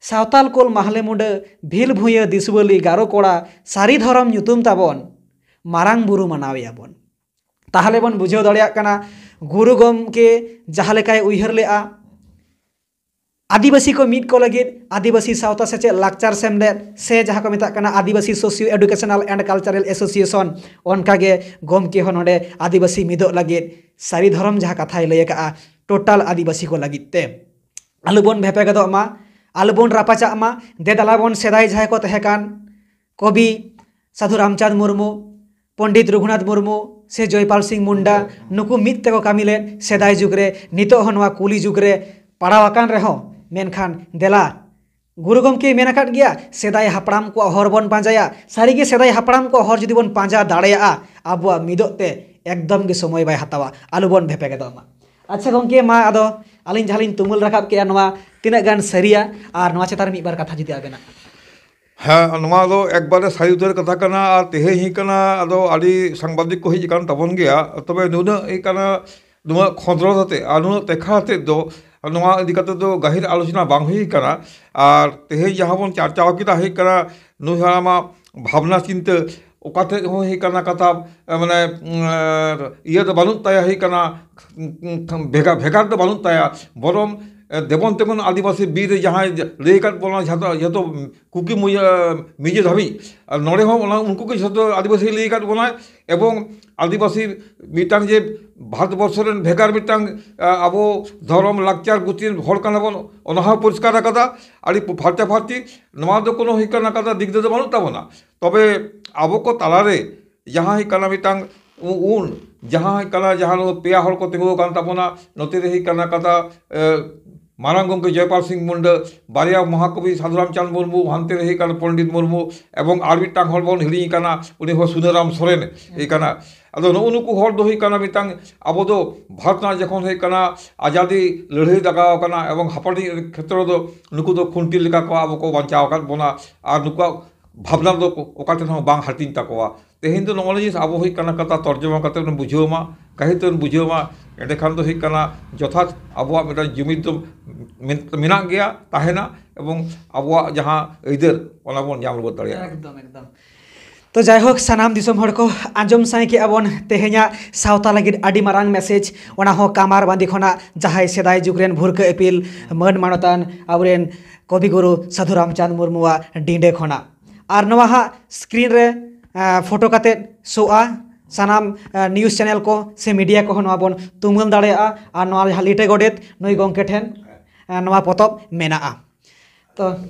"ᱥᱟᱶᱛᱟᱞ ᱠᱳᱞ ᱢᱟᱦᱞᱮ ᱢᱩᱸᱰᱟᱹ, ᱵᱷᱤᱞ ᱵᱷᱩᱸᱭᱟᱹ ᱫᱤᱥᱩᱣᱟᱹᱞᱤ ᱜᱟᱨᱚ ᱠᱚᱲᱟ, ᱥᱟᱹᱨᱤ ᱫᱷᱚᱨᱚᱢ ᱧᱩᱛᱩᱢ ᱛᱟᱵᱚᱱ, ᱢᱟᱨᱟᱝ ᱵᱩᱨᱩ ᱢᱟᱱᱟᱣᱮᱭᱟ ᱵᱚᱱ᱾" ᱛᱟᱦᱞᱮ ᱵᱚᱱ ᱵᱩᱡᱷᱟᱹᱣ ᱫᱟᱲᱮᱭᱟᱜ ᱠᱟᱱᱟ, ᱜᱩᱨᱩ ᱜᱚᱢᱠᱮ ᱡᱟᱦᱟᱸ ᱞᱮᱠᱟᱭ ᱩᱭᱦᱟᱹᱨ ᱞᱮᱜᱼᱟ, ᱟᱹᱫᱤᱵᱟᱹᱥᱤ ᱠᱚ ᱢᱤᱫ ᱠᱚ ᱞᱟᱹᱜᱤᱫ ᱟᱹᱫᱤᱵᱟᱹᱥᱤ ᱥᱟᱶᱛᱟ ᱥᱮᱪᱮᱫ ᱞᱟᱠᱪᱟᱨ ᱥᱮᱢᱞᱮᱫ, ᱥᱮ ᱡᱟᱦᱟᱸ ᱠᱚ ᱢᱮᱛᱟᱜ ᱠᱟᱱᱟ Adivasi socio educational and cultural association, ᱚᱱᱠᱟᱜᱮ ᱜᱚᱢᱠᱮ ᱦᱚᱸ ᱱᱚᱰᱮ ᱟᱹᱫᱤᱵᱟᱹᱥᱤ ᱢᱤᱫᱚᱜ ᱞᱟᱹᱜᱤᱫ ᱥᱟᱹᱨᱤ ᱫᱷᱚᱨᱚᱢ ᱡᱟᱦᱟᱸ ᱠᱟᱛᱷᱟᱭ ᱞᱟᱹᱭ ᱟᱠᱟᱜᱼᱟ, ᱴᱳᱴᱟᱞ ᱟᱹᱫᱤᱵᱟᱹᱥᱤ ᱠᱚ ᱞᱟᱹᱜᱤᱫ ᱛᱮ, ᱟᱞᱚᱵᱚᱱ ᱵᱷᱮᱯᱮᱜᱮᱫᱚᱜ ᱢᱟ, ᱟᱞᱚᱵᱚᱱ ᱨᱟᱯᱟᱪᱟᱜ ᱢᱟ, ᱫᱮ ᱫᱟᱞᱟ ᱵᱚᱱ ᱥᱮᱫᱟᱭ ᱡᱟᱦᱟᱸᱭ ᱠᱚ ᱛᱟᱦᱮᱸ ᱠᱟᱱ, ᱠᱚᱵᱤ ᱥᱟᱫᱷᱩ ᱨᱟᱢᱪᱟᱸᱫᱽ ᱢᱩᱨᱢᱩ, ᱯᱚᱱᱰᱤᱛ ᱨᱚᱜᱷᱩᱱᱟᱛᱷ ᱢᱩᱨᱢᱩ, ᱥᱮ ᱡᱚᱭᱯᱟᱞ ᱥᱤᱝ ᱢᱩᱱᱰᱟ, ᱱᱩᱠᱩ ᱢᱤᱫ ᱛᱮᱠᱚ ᱠᱟᱹᱢᱤ ᱞᱮᱫ ᱥᱮᱫᱟᱭ ᱡᱩᱜᱽ ᱨᱮ, ᱱᱤᱛᱚᱜ ᱦᱚᱸ ᱱᱚᱣᱟ ᱠᱩᱞᱤ ᱡᱩᱜᱽ ᱨᱮ ᱯᱟᱲᱟᱣ ᱟᱠᱟᱱ ᱨᱮᱦᱚᱸ, ᱢᱮᱱᱠᱷᱟᱱ ᱫᱮᱞᱟ, ᱜᱩᱨᱩ ᱜᱚᱢᱠᱮᱭ ᱢᱮᱱ ᱟᱠᱟᱫ ᱜᱮᱭᱟ, ᱥᱮᱫᱟᱭ ᱦᱟᱯᱲᱟᱢ ᱠᱚᱣᱟᱜ ᱦᱚᱨ ᱵᱚᱱ ᱯᱟᱸᱡᱟᱭᱟ᱾ ᱥᱟᱹᱨᱤᱜᱮ ᱥᱮᱫᱟᱭ ᱦᱟᱯᱲᱟᱢ ᱠᱚᱣᱟᱜ ᱦᱚᱨ ᱡᱩᱫᱤ ᱵᱚᱱ ᱯᱟᱸᱡᱟ ᱫᱟᱲᱮᱭᱟᱜᱼᱟ, ᱟᱵᱚᱣᱟᱜ ᱢᱤᱫᱚᱜ ᱛᱮ ᱮᱠᱫᱚᱢ ᱜᱮ ᱥᱚᱢᱚᱭ ᱵᱟᱭ ᱦᱟᱛᱟᱣᱟ᱾ ᱟᱞᱚᱵᱚᱱ ᱵᱷᱮᱯᱮᱜᱮᱫᱚᱜ ᱢᱟ᱾ ᱟᱪᱪᱷᱟ ᱜᱚᱢᱠᱮ, ᱢᱟ ᱟᱫᱚ ᱟᱹᱞᱤᱧ ᱡᱟᱦᱟᱸ ᱞᱤᱧ ᱛᱩᱢᱟᱹᱞ ᱨᱟᱠᱟᱵ ᱠᱮᱜᱼᱟ, ᱱᱚᱣᱟ ᱛᱤᱱᱟᱹᱜ ᱜᱟᱱ ᱥᱟᱹᱨᱤᱭᱟ, ᱟᱨ ᱱᱚᱣᱟ ᱪᱮᱛᱟᱱ ᱨᱮ ᱢᱤᱫ ᱵᱟᱨ ᱠᱟᱛᱷᱟ ᱡᱩᱫᱤ ᱟᱵᱮᱱᱟᱜ᱾ ᱦᱮᱸ, ᱱᱚᱣᱟ ᱫᱚ ᱮᱠᱵᱟᱨᱮ ᱥᱟᱹᱨᱤ ᱩᱛᱟᱹᱨ ᱠᱟᱛᱷᱟ ᱠᱟᱱᱟ᱾ ᱟᱨ ᱛᱮᱦᱮᱧ ᱦᱩᱭᱩᱜ ᱠᱟᱱᱟ, ᱟᱫᱚ ᱟᱹᱰᱤ ᱥᱟᱝᱵᱟᱫᱤᱠ ᱠᱚ ᱦᱮᱡ ᱟᱠᱟᱱ ᱛᱟᱵᱚᱱ ᱜᱮᱭᱟ, ᱛᱚᱵᱮ ᱱᱩᱱᱟᱹᱜ ᱦᱩᱭᱩᱜ ᱠᱟᱱᱟ, ᱱᱚᱣᱟ ᱠᱷᱚᱸᱫᱽᱨᱚᱸᱫᱽ ᱟᱛᱮ ᱟᱨ ᱱᱩᱱᱟᱹᱜ ᱛᱮᱠᱷᱟ ᱟᱛᱮ ᱫᱚ ᱱᱚᱣᱟ ᱤᱫᱤ ᱠᱟᱛᱮ ᱫᱚ ᱜᱟᱹᱦᱤᱨ ᱟᱞᱳᱪᱚᱱᱟ ᱵᱟᱝ ᱦᱩᱭ ᱠᱟᱱᱟ᱾ ᱟᱨ ᱛᱮᱦᱮᱧ ᱡᱟᱦᱟᱸ ᱵᱚᱱ ᱪᱟᱨᱪᱟᱣ ᱠᱮᱫᱟ ᱦᱩᱭᱩᱜ ᱠᱟᱱᱟ, ᱱᱩᱭ ᱦᱟᱲᱟᱢᱟᱜ ᱵᱷᱟᱵᱽᱱᱟ ᱪᱤᱱᱛᱟᱹ ᱚᱠᱟ ᱴᱷᱮᱡ ᱦᱚᱸ ᱦᱩᱭᱩᱜ ᱠᱟᱱᱟ ᱠᱟᱛᱷᱟ, ᱢᱟᱱᱮ, ᱩᱸ, ᱤᱭᱟᱹ ᱫᱚ ᱵᱟᱹᱱᱩᱜ ᱛᱟᱭᱟ, ᱦᱩᱭᱩᱜ ᱠᱟᱱᱟ, ᱩᱸ, ᱵᱷᱮᱜᱟᱨ, ᱵᱷᱮᱜᱟᱨ ᱫᱚ ᱵᱟᱹᱱᱩᱜ ᱛᱟᱭᱟ᱾ ᱵᱚᱨᱚᱝ, ᱮ, ᱫᱮᱵᱚᱱ ᱛᱮᱢᱚᱱ ᱟᱹᱫᱤᱵᱟᱹᱥᱤ ᱵᱤᱨ ᱨᱮ ᱡᱟᱦᱟᱸᱭ ᱞᱟᱹᱭ ᱟᱠᱟᱫ ᱵᱚᱱᱟ ᱡᱷᱚᱛᱚ, ᱡᱷᱚᱛᱚ ᱠᱩᱠᱤ ᱢᱩᱭᱟᱹ, ᱢᱤᱡᱮ ᱫᱷᱟᱹᱵᱤᱡ, ᱟᱨ ᱱᱚᱰᱮ ᱦᱚᱸ ᱚᱱᱟ ᱩᱱᱠᱩ ᱜᱮ ᱡᱷᱚᱛᱚ ᱟᱹᱫᱤᱵᱟᱹᱥᱤ ᱞᱟᱹᱭ ᱟᱠᱟᱫ ᱵᱚᱱᱟᱭ᱾ ᱮᱵᱚᱝ ᱟᱹᱫᱤᱵᱟᱹᱥᱤ ᱢᱤᱫᱴᱟᱝ ᱡᱮ ᱵᱷᱟᱨᱚᱛ ᱵᱚᱨᱥᱚ ᱨᱮᱱ ᱵᱷᱮᱜᱟᱨ ᱢᱤᱫᱴᱟᱝ, ᱟ, ᱟᱵᱚ ᱫᱷᱚᱨᱚᱢ ᱞᱟᱠᱪᱟᱨ ᱜᱩᱥᱴᱤ ᱨᱮᱱ ᱦᱚᱲ ᱠᱟᱱᱟ ᱵᱚᱱ, ᱚᱱᱟ ᱦᱚᱸ ᱯᱚᱨᱤᱥᱠᱟᱨ ᱟᱠᱟᱫᱟ᱾ ᱟᱹᱰᱤ ᱯᱷᱟᱨᱪᱟ ᱯᱷᱟᱨᱪᱤ, ᱱᱚᱣᱟ ᱫᱚ ᱠᱳᱱᱳ ᱦᱩᱭᱩᱜ ᱠᱟᱱᱟ ᱠᱟᱛᱷᱟ ᱫᱤᱠ ᱫᱚ ᱵᱟᱹᱱᱩᱜ ᱛᱟᱵᱚᱱᱟ᱾ ᱛᱚᱵᱮ ᱟᱵᱚ ᱠᱚ ᱛᱟᱞᱟᱨᱮ ᱡᱟᱦᱟᱸ ᱦᱩᱭᱩᱜ ᱠᱟᱱᱟ ᱢᱤᱫᱴᱟᱝ ᱩ-, ᱩᱱ ᱡᱟᱦᱟᱸ ᱦᱩᱭᱩᱜ ᱠᱟᱱᱟ, ᱡᱟᱦᱟᱸ ᱱᱚᱣᱟ ᱯᱮᱭᱟ ᱦᱚᱲ ᱠᱚ ᱛᱤᱸᱜᱩ ᱟᱠᱟᱱ ᱛᱟᱵᱚᱱᱟ, ᱱᱚᱛᱮ ᱨᱮ ᱦᱩᱭᱩᱜ ᱠᱟᱱᱟ ᱠᱟᱛᱷᱟ, ᱮ, ᱢᱟᱨᱟᱝ ᱜᱚᱢᱠᱮ ᱡᱚᱭᱯᱟᱞ ᱥᱤᱝ ᱢᱩᱱᱰᱟᱹ, ᱵᱟᱨᱭᱟ ᱢᱚᱦᱟᱠᱚᱵᱤ ᱥᱟᱫᱷᱩ ᱨᱟᱢᱪᱟᱸᱫᱽ ᱢᱩᱨᱢᱩ, ᱦᱟᱱᱛᱮ ᱨᱮ ᱦᱩᱭᱩᱜ ᱠᱟᱱᱟ ᱯᱚᱱᱰᱤᱛ ᱢᱩᱨᱢᱩ, ᱮᱵᱚᱝ ᱟᱨ ᱢᱤᱫᱴᱟᱝ ᱦᱚᱲ ᱵᱚᱱ ᱦᱤᱲᱤᱧ ᱠᱟᱱᱟ, ᱩᱱᱤ ᱦᱚᱸ ᱥᱩᱱᱟᱹᱨᱟᱢ ᱥᱚᱨᱮᱱ ᱦᱩᱭᱩᱜ ᱠᱟᱱᱟ᱾ ᱟᱫᱚ ᱱᱩᱜᱼᱩ ᱱᱩᱠᱩ ᱦᱚᱲ ᱫᱚ ᱦᱩᱭᱩᱜ ᱠᱟᱱᱟ ᱢᱤᱫᱴᱟᱝ, ᱟᱵᱚ ᱫᱚ ᱵᱷᱟᱨᱚᱛ ᱨᱮᱱᱟᱜ ᱡᱚᱠᱷᱚᱱ ᱦᱩᱭᱩᱜ ᱠᱟᱱᱟ ᱟᱡᱟᱫᱤ ᱞᱟᱹᱲᱦᱟᱹᱭ ᱞᱟᱜᱟᱣ ᱠᱟᱱᱟ ᱮᱵᱚᱝ ᱦᱟᱯᱟᱴᱤᱧ ᱠᱷᱮᱛᱨᱚ ᱫᱚ ᱱᱩᱠᱩ ᱫᱚ ᱠᱷᱩᱱᱴᱤ ᱞᱮᱠᱟ ᱠᱚ ᱟᱵᱚ ᱠᱚ ᱵᱟᱧᱪᱟᱣ ᱟᱠᱟᱫ ᱵᱚᱱᱟ, ᱟᱨ ᱱᱩᱠᱩᱣᱟᱜ ᱵᱷᱟᱵᱽᱱᱟ ᱫᱚ ᱚᱠᱟ ᱴᱷᱮᱱ ᱦᱚᱸ ᱵᱟᱝ ᱦᱟᱹᱴᱤᱧ ᱛᱟᱠᱚᱣᱟ᱾ ᱛᱮᱦᱮᱧ ᱫᱚ ᱱᱚᱜᱼᱚ ᱱᱤᱭᱟᱹ ᱡᱤᱱᱤᱥ ᱟᱵᱚ ᱦᱩᱭᱩᱜ ᱠᱟᱱᱟ ᱠᱟᱛᱷᱟ ᱛᱚᱨᱡᱚᱢᱟ ᱠᱟᱛᱮ ᱵᱚᱱ ᱵᱩᱡᱷᱟᱹᱣ ᱢᱟ, ᱠᱟᱹᱦᱤ ᱛᱮᱵᱚᱱ ᱵᱩᱡᱷᱟᱹᱣ ᱢᱟ, ᱮᱸᱰᱮᱠᱷᱟᱱ ᱫᱚ ᱦᱩᱭᱩᱜ ᱠᱟᱱᱟ ᱡᱚᱛᱷᱟᱛ ᱟᱵᱚᱣᱟᱜ ᱢᱤᱫᱴᱟᱝ ᱡᱩᱢᱤᱫ ᱫᱚ ᱢᱮᱱ-, ᱢᱮᱱᱟᱜ ᱜᱮᱭᱟ, ᱛᱟᱦᱮᱱᱟ, ᱮᱵᱚᱝ ᱟᱵᱚᱣᱟᱜ ᱡᱟᱦᱟᱸ ᱟᱹᱭᱫᱟᱹᱨ ᱚᱱᱟ ᱵᱚᱱ ᱧᱟᱢ ᱨᱩᱣᱟᱹᱲ ᱫᱟᱲᱮᱭᱟᱜᱼᱟ᱾ ᱮᱠᱫᱚᱢ, ᱮᱠᱫᱚᱢ᱾ ᱛᱚ ᱡᱟᱭᱦᱳᱠ, ᱥᱟᱱᱟᱢ ᱫᱤᱥᱚᱢ ᱦᱚᱲ ᱠᱚ ᱟᱸᱡᱚᱢ ᱥᱟᱸᱭ ᱠᱮᱜᱼᱟ ᱵᱚᱱ ᱛᱮᱦᱮᱧᱟᱜ ᱥᱟᱶᱛᱟ ᱞᱟᱹᱜᱤᱫ ᱟᱹᱰᱤ ᱢᱟᱨᱟᱝ ᱢᱮᱥᱮᱡᱽ, ᱚᱱᱟ ᱦᱚᱸ ᱠᱟᱢᱟᱨ ᱵᱟᱸᱫᱤ ᱠᱷᱚᱱᱟᱜ ᱡᱟᱦᱟᱸᱭ ᱥᱮᱫᱟᱭ ᱡᱩᱜᱽ ᱨᱮᱱ ᱵᱷᱩᱨᱠᱟᱹ ᱤᱯᱤᱞ ᱢᱟᱹᱱ ᱢᱟᱱᱚᱛᱟᱱ ᱟᱵᱚᱨᱮᱱ ᱠᱚᱵᱤ ᱜᱩᱨᱩ ᱥᱟᱹᱫᱷᱩ ᱨᱟᱢᱪᱟᱸᱫᱽ ᱢᱩᱨᱢᱩᱣᱟᱜ ᱰᱤᱸᱰᱮ ᱠᱷᱚᱱᱟᱜ᱾ ᱟᱨ ᱱᱚᱣᱟ ᱦᱟᱸᱜ screen ᱨᱮ, ᱟ, ᱯᱷᱳᱴᱳ ᱠᱟᱛᱮᱫ ᱥᱳᱜᱼᱟ᱾ ᱥᱟᱱᱟᱢ, ᱟ, news channel ᱠᱚ ᱥᱮ media ᱠᱚᱦᱚᱸ ᱱᱚᱣᱟ ᱵᱚᱱ ᱛᱩᱢᱟᱹᱞ ᱫᱟᱲᱮᱭᱟᱜᱼᱟ᱾ ᱟᱨ ᱱᱚᱣᱟ ᱡᱟᱦᱟᱸ ᱞᱤᱴᱟᱹ ᱜᱚᱰᱮᱛ ᱱᱩᱭ ᱜᱚᱢᱠᱮ ᱴᱷᱮᱱ, ᱟ, ᱱᱚᱣᱟ ᱯᱚᱛᱚᱵ ᱢᱮᱱᱟᱜᱼᱟ᱾ ᱛᱚ,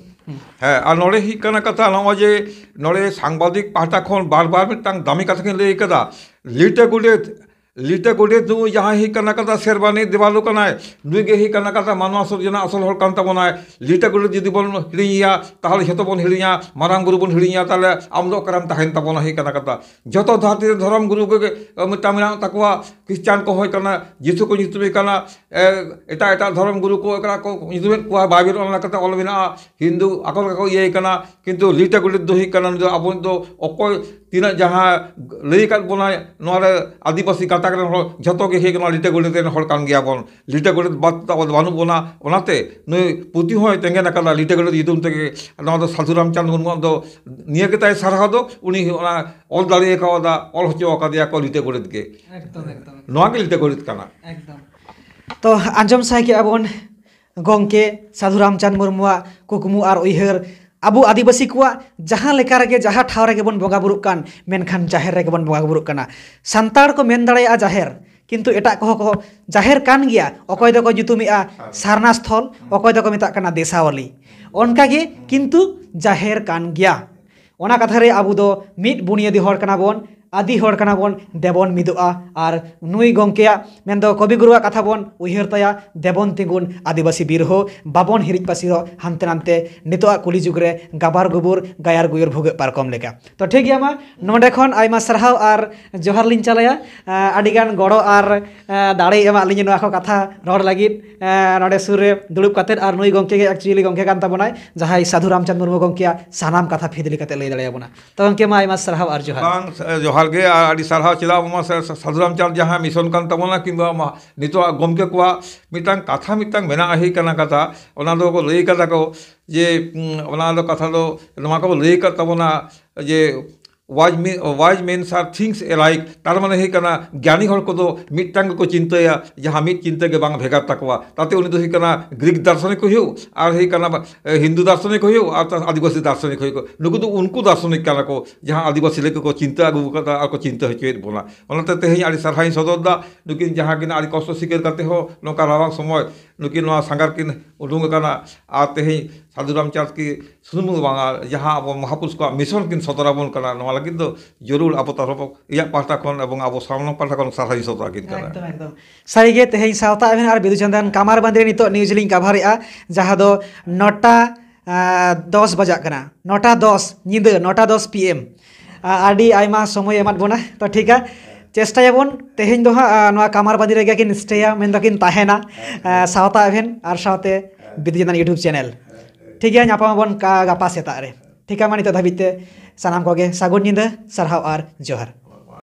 ᱦᱩᱸ᱾ ᱦᱮᱸ, ᱟᱨ ᱱᱚᱰᱮ ᱦᱩᱭᱩᱜ ᱠᱟᱱᱟ ᱠᱟᱛᱷᱟ ᱱᱚᱜᱼᱚᱭ ᱡᱮ ᱱᱚᱰᱮ ᱥᱟᱝᱵᱟᱫᱤᱠ ᱯᱟᱦᱴᱟ ᱠᱷᱚᱱ ᱵᱟᱨ ᱵᱟᱨ ᱢᱤᱫᱴᱟᱝ ᱫᱟᱢᱤ ᱠᱟᱛᱷᱟ ᱠᱤᱱ ᱞᱟᱹᱭ ᱠᱟᱫᱟ, ᱞᱤᱴᱟᱹ ᱜᱚᱰᱮᱛ, ᱞᱤᱴᱟᱹ ᱜᱚᱰᱮᱛ ᱱᱩᱭ ᱡᱟᱦᱟᱸᱭ ᱦᱩᱭᱩᱜ ᱠᱟᱱᱟ ᱠᱟᱛᱷᱟ ᱥᱮᱨᱵᱟᱱᱤ ᱫᱮᱵᱟᱞᱳ ᱠᱟᱱᱟᱭ, ᱱᱩᱭ ᱜᱮ ᱦᱩᱭᱩᱜ ᱠᱟᱱᱟ ᱠᱟᱛᱷᱟ ᱢᱟᱱᱣᱟ ᱥᱤᱨᱡᱚᱱ ᱟᱥᱚᱞ ᱦᱚᱲ ᱠᱟᱱ ᱛᱟᱵᱚᱱᱟᱭ᱾ ᱞᱤᱴᱟᱹ ᱜᱚᱰᱮᱛ ᱡᱩᱫᱤ ᱵᱚᱱ ᱦᱤᱲᱤᱧᱮᱭᱟ, ᱛᱟᱦᱚᱞᱮ ᱡᱷᱚᱛᱚ ᱵᱚᱱ ᱦᱤᱲᱤᱧᱟ, ᱢᱟᱨᱟᱝ ᱵᱩᱨᱩ ᱵᱚᱱ ᱦᱤᱲᱤᱧᱟ, ᱛᱟᱦᱚᱞᱮ ᱟᱢ ᱫᱚ ᱚᱠᱟᱨᱮᱢ ᱛᱟᱦᱮᱱ ᱛᱟᱵᱚᱱᱟ ᱦᱩᱭᱩᱜ ᱠᱟᱱᱟ ᱠᱟᱛᱷᱟ᱾ ᱡᱷᱚᱛᱚ ᱫᱷᱟᱹᱨᱛᱤ ᱨᱮ ᱫᱷᱚᱨᱚᱢ ᱜᱩᱨᱩ ᱠᱚᱜᱮ, ᱮ, ᱢᱤᱫᱴᱟᱝ ᱢᱮᱱᱟᱜ ᱛᱟᱠᱚᱣᱟ, ᱠᱷᱨᱤᱥᱴᱟᱱ ᱠᱚ ᱦᱩᱭᱩᱜ ᱠᱟᱱᱟ, ᱡᱤᱥᱩ ᱠᱚ ᱧᱩᱛᱩᱢᱮ ᱠᱟᱱᱟ, ᱮ, ᱮᱴᱟᱜ ᱮᱴᱟᱜ ᱫᱷᱚᱨᱚᱢ ᱜᱩᱨᱩ ᱠᱚ ᱮᱠᱲᱟ ᱠᱚ ᱧᱩᱛᱩᱢᱮᱫ ᱠᱚᱣᱟ, ᱵᱟᱭᱵᱮᱞ ᱚᱱᱟ ᱞᱮᱠᱟᱛᱮ ᱚᱞ ᱢᱮᱱᱟᱜᱼᱟ, ᱦᱤᱱᱫᱩ ᱟᱠᱚ ᱞᱮᱠᱟ ᱠᱚ ᱤᱭᱟᱹᱭ ᱠᱟᱱᱟ, ᱠᱤᱱᱛᱩ ᱞᱤᱴᱟᱹ ᱜᱚᱰᱮᱛ ᱫᱚ ᱦᱩᱭᱩᱜ ᱠᱟᱱᱟ ᱱᱩᱭ ᱫᱚ ᱟᱵᱚ ᱫᱚ ᱚᱠᱚᱭ ᱛᱤᱱᱟᱹᱜ ᱡᱟᱦᱟᱸ ᱞᱟᱹᱭ ᱟᱠᱟᱫ ᱵᱚᱱᱟᱭ ᱱᱚᱣᱟ ᱨᱮ ᱟᱹᱫᱤᱵᱟᱹᱥᱤ ᱜᱟᱛᱟᱠ ᱨᱮᱱ ᱦᱚᱲ ᱡᱷᱚᱛᱚ ᱜᱮ ᱦᱩᱭᱩᱜ ᱠᱟᱱᱟ ᱞᱤᱴᱟᱹ ᱜᱚᱰᱮᱛ ᱨᱮᱱ ᱦᱚᱲ ᱠᱟᱱ ᱜᱮᱭᱟ ᱵᱚᱱ᱾ ᱞᱤᱴᱟᱹ ᱜᱚᱰᱮᱛ ᱵᱟᱫ ᱠᱟᱛᱮ ᱟᱵᱚ ᱫᱚ ᱵᱟᱹᱱᱩᱜ ᱵᱚᱱᱟ, ᱚᱱᱟᱛᱮ ᱱᱩᱭ ᱯᱩᱛᱷᱤ ᱦᱚᱸᱭ ᱛᱮᱸᱜᱮᱱ ᱟᱠᱟᱫᱟ ᱞᱤᱴᱟᱹ ᱜᱚᱰᱮᱛ ᱧᱩᱛᱩᱢ ᱛᱮᱜᱮ᱾ ᱱᱚᱣᱟ ᱫᱚ ᱥᱟᱹᱫᱷᱩ ᱨᱟᱢᱪᱟᱸᱫᱽ ᱢᱩᱨᱢᱩᱣᱟᱜ ᱫᱚ ᱱᱤᱭᱟᱹ ᱜᱮᱛᱟᱭ ᱥᱟᱨᱦᱟᱣ ᱫᱚ, ᱩᱱᱤ ᱚᱱᱟ ᱚᱞ ᱫᱟᱲᱮ ᱠᱟᱣᱫᱟ, ᱚᱞ ᱦᱚᱪᱚ ᱟᱠᱟᱫᱮᱭᱟ ᱠᱚ ᱞᱤᱴᱟᱹ ᱜᱚᱰᱮᱛ ᱜᱮ᱾ ᱮᱠᱫᱚᱢ, ᱮᱠᱫᱚᱢ, ᱮᱠᱫᱚᱢ᱾ ᱱᱚᱣᱟ ᱜᱮ ᱞᱤᱴᱟᱹ ᱜᱚᱰᱮᱛ ᱠᱟᱱᱟ᱾ ᱮᱠᱫᱚᱢ᱾ ᱛᱚ ᱟᱸᱡᱚᱢ ᱥᱟᱭ ᱠᱮᱜᱼᱟ ᱵᱚᱱ ᱜᱚᱢᱠᱮ ᱥᱟᱹᱫᱷᱩ ᱨᱟᱢᱪᱟᱸᱫᱽ ᱢᱩᱨᱢᱩᱣᱟᱜ ᱠᱩᱠᱢᱩ ᱟᱨ ᱩᱭᱦᱟᱹᱨ, ᱟᱵᱚ ᱟᱹᱫᱤᱵᱟᱹᱥᱤ ᱠᱚᱣᱟᱜ ᱡᱟᱦᱟᱸ ᱞᱮᱠᱟ ᱨᱮᱜᱮ ᱡᱟᱦᱟᱸ ᱴᱷᱟᱶ ᱨᱮᱜᱮ ᱵᱚᱱ ᱵᱚᱸᱜᱟ ᱵᱩᱨᱩᱜ ᱠᱟᱱ, ᱢᱮᱱᱠᱷᱟᱱ ᱡᱟᱦᱮᱨ ᱨᱮᱜᱮ ᱵᱚᱱ ᱵᱚᱸᱜᱟ ᱵᱩᱨᱩᱜ ᱠᱟᱱᱟ᱾ ᱥᱟᱱᱛᱟᱲ ᱠᱚ ᱢᱮᱱ ᱫᱟᱲᱮᱭᱟᱜᱼᱟ ᱡᱟᱦᱮᱨ, ᱠᱤᱱᱛᱩ ᱮᱴᱟᱜ ᱠᱚᱦᱚᱸ ᱠᱚ ᱡᱟᱦᱮᱨ ᱠᱟᱱ ᱜᱮᱭᱟ᱾ ᱚᱠᱚᱭ ᱫᱚᱠᱚ ᱧᱩᱛᱩᱢᱮᱜᱼᱟ ᱥᱟᱨᱱᱟ ᱥᱛᱷᱚᱞ, ᱚᱠᱚᱭ ᱫᱚᱠᱚ ᱢᱮᱛᱟᱜ ᱠᱟᱱᱟ ᱫᱮᱥᱟᱣᱟᱞᱤ, ᱚᱱᱠᱟᱜᱮ ᱠᱤᱱᱛᱩ ᱡᱟᱦᱮᱨ ᱠᱟᱱ ᱜᱮᱭᱟ᱾ ᱚᱱᱟ ᱠᱟᱛᱷᱟ ᱨᱮ ᱟᱵᱚ ᱫᱚ ᱢᱤᱫ ᱵᱩᱱᱤᱭᱟᱹᱫᱤ ᱦᱚᱲ ᱠᱟᱱᱟ ᱵᱚᱱ, ᱟᱹᱫᱤ ᱦᱚᱲ ᱠᱟᱱᱟ ᱵᱚᱱ, ᱫᱮᱵᱚᱱ ᱢᱤᱫᱚᱜᱼᱟ᱾ ᱟᱨ ᱱᱩᱭ ᱜᱚᱢᱠᱮᱭᱟᱜ ᱢᱮᱱᱫᱚ ᱠᱚᱵᱤ ᱜᱩᱨᱩᱣᱟᱜ ᱠᱟᱛᱷᱟ ᱵᱚᱱ ᱩᱭᱦᱟᱹᱨ ᱛᱟᱭᱟ, ᱫᱮᱵᱚᱱ ᱛᱤᱸᱜᱩᱱ ᱟᱹᱫᱤᱵᱟᱹᱥᱤ ᱵᱤᱨ ᱦᱳ, ᱵᱟᱵᱚᱱ ᱦᱤᱨᱤᱡ ᱯᱟᱹᱥᱤᱨᱚᱜ ᱦᱟᱱᱛᱮ ᱱᱟᱱᱛᱮ ᱱᱤᱛᱚᱜᱟᱜ ᱠᱩᱞᱤ ᱡᱩᱜᱽ ᱨᱮ ᱜᱟᱵᱟᱨ ᱜᱩᱵᱩᱨ, ᱜᱟᱭᱟᱨ ᱜᱩᱭᱩᱨ ᱵᱷᱩᱜᱟᱹᱜ ᱯᱟᱨᱠᱚᱢ ᱞᱮᱠᱟ᱾ ᱛᱚ ᱴᱷᱤᱠ ᱜᱮᱭᱟ, ᱢᱟ ᱱᱚᱰᱮ ᱠᱷᱚᱱ ᱟᱭᱢᱟ ᱥᱟᱨᱦᱟᱣ ᱟᱨ ᱡᱚᱦᱟᱨ ᱞᱤᱧ ᱪᱟᱞᱟᱭᱟ᱾ ᱟᱸ, ᱟᱹᱰᱤᱜᱟᱱ ᱜᱚᱲᱚ ᱟᱨ, ᱟᱸ, ᱫᱟᱲᱮᱭ ᱮᱢᱟᱜ ᱞᱤᱧᱟ ᱱᱚᱣᱟ ᱠᱚ ᱠᱟᱛᱷᱟ ᱨᱚᱲ ᱞᱟᱹᱜᱤᱫ, ᱟᱸ, ᱱᱚᱰᱮ ᱥᱩᱨ ᱨᱮ ᱫᱩᱲᱩᱵ ᱠᱟᱛᱮᱫ᱾ ᱟᱨ ᱱᱩᱭ ᱜᱚᱢᱠᱮ ᱜᱮ actually ᱜᱚᱢᱠᱮ ᱠᱟᱱ ᱛᱟᱵᱚᱱᱟᱭ, ᱡᱟᱦᱟᱸᱭ ᱥᱟᱹᱫᱷᱩ ᱨᱟᱢᱪᱟᱸᱫᱽ ᱢᱩᱨᱢᱩ ᱜᱚᱢᱠᱮᱭᱟᱜ ᱥᱟᱱᱟᱢ ᱠᱟᱛᱷᱟ ᱯᱷᱤᱫᱽᱞᱤ ᱠᱟᱛᱮᱫ ᱞᱟᱹᱭ ᱫᱟᱲᱮᱭᱟᱵᱚᱱᱟ᱾ ᱛᱚ ᱜᱚᱢᱠᱮ, ᱢᱟ ᱟᱭᱢᱟ ᱥᱟᱨᱦᱟᱣ ᱟᱨ ᱡᱚᱦᱟᱨ᱾ ᱵᱟᱝ, ᱥ-, ᱡᱚᱦᱟᱨ ᱜᱮ, ᱟᱨ ᱟᱹᱰᱤ ᱥᱟᱨᱦᱟᱣ᱾ ᱪᱮᱫᱟᱜ ᱵᱟᱝᱢᱟ ᱥᱟ-, ᱥᱟ-, ᱥᱟᱹᱫᱷᱩ ᱨᱟᱢᱪᱟᱸᱫᱽ ᱡᱟᱦᱟᱸ mission ᱠᱟᱱ ᱛᱟᱵᱚᱱᱟ, ᱠᱤᱝᱵᱟ ᱢᱟ-, ᱱᱤᱛᱚᱜ ᱜᱚᱢᱠᱮ ᱠᱚᱣᱟᱜ ᱢᱤᱫᱴᱟᱝ ᱠᱟᱛᱷᱟ, ᱢᱤᱫᱴᱟᱝ ᱢᱮᱱᱟᱜᱼᱟ, ᱦᱩᱭ ᱠᱟᱱᱟ ᱠᱟᱛᱷᱟ, ᱚᱱᱟ ᱫᱚᱠᱚ ᱞᱟᱹᱭ ᱠᱟᱫᱟ ᱠᱚ ᱡᱮ, ᱩᱸ, ᱚᱱᱟ ᱫᱚ ᱠᱟᱛᱷᱟ ᱫᱚ ᱱᱚᱣᱟ ᱠᱚ ᱞᱟᱹᱭ ᱟᱠᱟᱫ ᱛᱟᱵᱚᱱᱟ ᱡᱮ, "Wise men, wise men are things alike", ᱛᱟᱨ ᱢᱟᱱᱮ ᱦᱩᱭᱩᱜ ᱠᱟᱱᱟ, ᱜᱮᱭᱟᱱᱤ ᱦᱚᱲ ᱠᱚᱫᱚ ᱢᱤᱫᱴᱟᱝ ᱜᱮᱠᱚ ᱪᱤᱱᱛᱟᱹᱭᱟ, ᱡᱟᱦᱟᱸ ᱢᱤᱫ ᱪᱤᱱᱛᱟᱹ ᱜᱮ ᱵᱟᱝ ᱵᱷᱮᱜᱟᱨ ᱛᱟᱠᱚᱣᱟ᱾ ᱛᱟᱛᱮ ᱩᱱᱤ ᱫᱚ ᱦᱩᱭᱩᱜ ᱠᱟᱱᱟ ᱜᱨᱤᱠ ᱫᱟᱨᱥᱚᱱᱤᱠ ᱦᱩᱭᱩᱜ, ᱟᱨ ᱦᱩᱭᱩᱜ ᱠᱟᱱᱟ, ᱮ, ᱦᱤᱱᱫᱩ ᱫᱟᱨᱥᱚᱱᱤᱠ ᱦᱩᱭᱩᱜ, ᱟᱨ ᱛᱟ-, ᱟᱹᱫᱤᱵᱟᱹᱥᱤ ᱫᱟᱨᱥᱚᱱᱤᱠ ᱦᱩᱭᱩᱜ, ᱱᱩᱠᱩ ᱫᱚ ᱩᱱᱠᱩ ᱫᱟᱨᱥᱚᱱᱤᱠ ᱠᱟᱱᱟ ᱠᱚ, ᱡᱟᱦᱟᱸ ᱟᱹᱫᱤᱵᱟᱹᱥᱤ ᱞᱟᱹᱜᱤᱫ ᱠᱚ ᱪᱤᱱᱛᱟᱹ ᱟᱹᱜᱩ ᱟᱠᱟᱫᱟ ᱟᱨ ᱠᱚ ᱪᱤᱱᱛᱟᱹ ᱦᱚᱪᱚᱭᱮᱫ ᱵᱚᱱᱟ᱾ ᱚᱱᱟᱛᱮ ᱛᱮᱦᱮᱧ ᱟᱹᱰᱤ ᱥᱟᱨᱦᱟᱣᱤᱧ ᱥᱚᱫᱚᱨ ᱮᱫᱟ, ᱱᱩᱠᱤᱱ ᱡᱟᱦᱟᱸ ᱠᱤᱱ ᱟᱹᱰᱤ ᱠᱚᱥᱴᱚ ᱥᱤᱠᱟᱹᱨ ᱠᱟᱛᱮ ᱦᱚᱸ ᱱᱚᱝᱠᱟ ᱨᱟᱵᱟᱝ ᱥᱚᱢᱚᱭ ᱱᱩᱠᱤᱱ ᱱᱚᱣᱟ ᱥᱟᱸᱜᱷᱟᱨ ᱠᱤᱱ ᱩᱰᱩᱝ ᱟᱠᱟᱱᱟ᱾ ᱟᱨ ᱛᱮᱦᱮᱧ ᱥᱟᱹᱫᱷᱩ ᱨᱟᱢᱪᱟᱸᱫᱽ ᱠᱤ ᱥᱩᱢᱩᱝ ᱫᱚ ᱵᱟᱝᱟ, ᱡᱟᱦᱟᱸ ᱟᱵᱚ ᱢᱚᱦᱟᱯᱩᱨᱩᱥ ᱠᱚᱣᱟᱜ mission ᱠᱤᱱ ᱥᱚᱫᱚᱨ ᱟᱵᱚᱱ ᱠᱟᱱᱟ, ᱱᱚᱣᱟ ᱞᱟᱹᱜᱤᱫ ᱫᱚ ᱡᱟᱹᱨᱩᱲ ᱟᱵᱚ ᱛᱚᱨᱚᱯ, ᱤᱧᱟᱹᱜ ᱯᱟᱦᱴᱟ ᱠᱷᱚᱱ ᱮᱵᱚᱝ ᱟᱵᱚ ᱥᱟᱱᱟᱢ ᱯᱟᱦᱴᱟ ᱠᱷᱚᱱ ᱥᱟᱨᱦᱟᱣᱤᱧ ᱥᱚᱫᱚᱨ ᱟᱹᱠᱤᱱ ᱠᱟᱱᱟ᱾ ᱮᱠᱫᱚᱢ, ᱮᱠᱫᱚᱢ᱾ ᱥᱟᱹᱨᱤᱜᱮ, ᱛᱮᱦᱮᱧ ᱥᱟᱶᱛᱟ ᱮᱵᱷᱮᱱ ᱟᱨ ᱵᱤᱫᱩ ᱪᱟᱸᱫᱟᱱ ᱠᱟᱢᱟᱨ ᱵᱟᱸᱫᱽ ᱨᱮ ᱱᱤᱛᱚᱜ news ᱞᱤᱧ cover ᱮᱫᱼᱟ, ᱡᱟᱦᱟᱸ ᱫᱚ ᱱᱚᱴᱟ, ᱟᱸ, ᱫᱚᱥ ᱵᱟᱡᱟᱜ ᱠᱟᱱᱟ, ᱱᱚᱴᱟ ᱫᱚᱥ, ᱧᱤᱫᱟᱹ ᱱᱚᱴᱟ ᱫᱚᱥ P M᱾ ᱟ-, ᱟᱹᱰᱤ ᱟᱭᱢᱟ ᱥᱚᱢᱚᱭ ᱮᱢᱟᱫ ᱵᱚᱱᱟ᱾ ᱛᱚ ᱴᱷᱤᱠᱟ, ᱪᱮᱥᱴᱟᱭᱟᱵᱚᱱ ᱛᱮᱦᱮᱧ ᱫᱚ ᱦᱟᱸᱜ, ᱟ, ᱱᱚᱣᱟ ᱠᱟᱢᱟᱨ ᱵᱟᱸᱫᱽ ᱨᱮᱜᱮ ᱠᱤᱱ stayᱟ, ᱢᱮᱱ ᱫᱚᱠᱤᱱ ᱛᱟᱦᱮᱱᱟ, ᱟ, ᱥᱟᱶᱛᱟ ᱮᱵᱷᱮᱱ ᱟᱨ ᱥᱟᱶᱛᱮ ᱵᱤᱫᱩ ᱪᱟᱸᱫᱟᱱ YouTube channel᱾ ᱴᱷᱤᱠ ᱜᱮᱭᱟ, ᱧᱟᱯᱟᱢ ᱟᱵᱚᱱ ᱠᱟ-, ᱜᱟᱯᱟ ᱥᱮᱛᱟᱜ ᱨᱮ᱾ ᱴᱷᱤᱠᱟ, ᱢᱟ ᱱᱤᱛᱚᱜ ᱫᱷᱟᱹᱵᱤᱡ ᱛᱮ ᱥᱟᱱᱟᱢ ᱠᱚᱜᱮ ᱥᱟᱹᱜᱩᱱ ᱧᱤᱫᱟᱹ, ᱥᱟᱨᱦᱟᱣ ᱟᱨ ᱡᱚᱦᱟᱨ᱾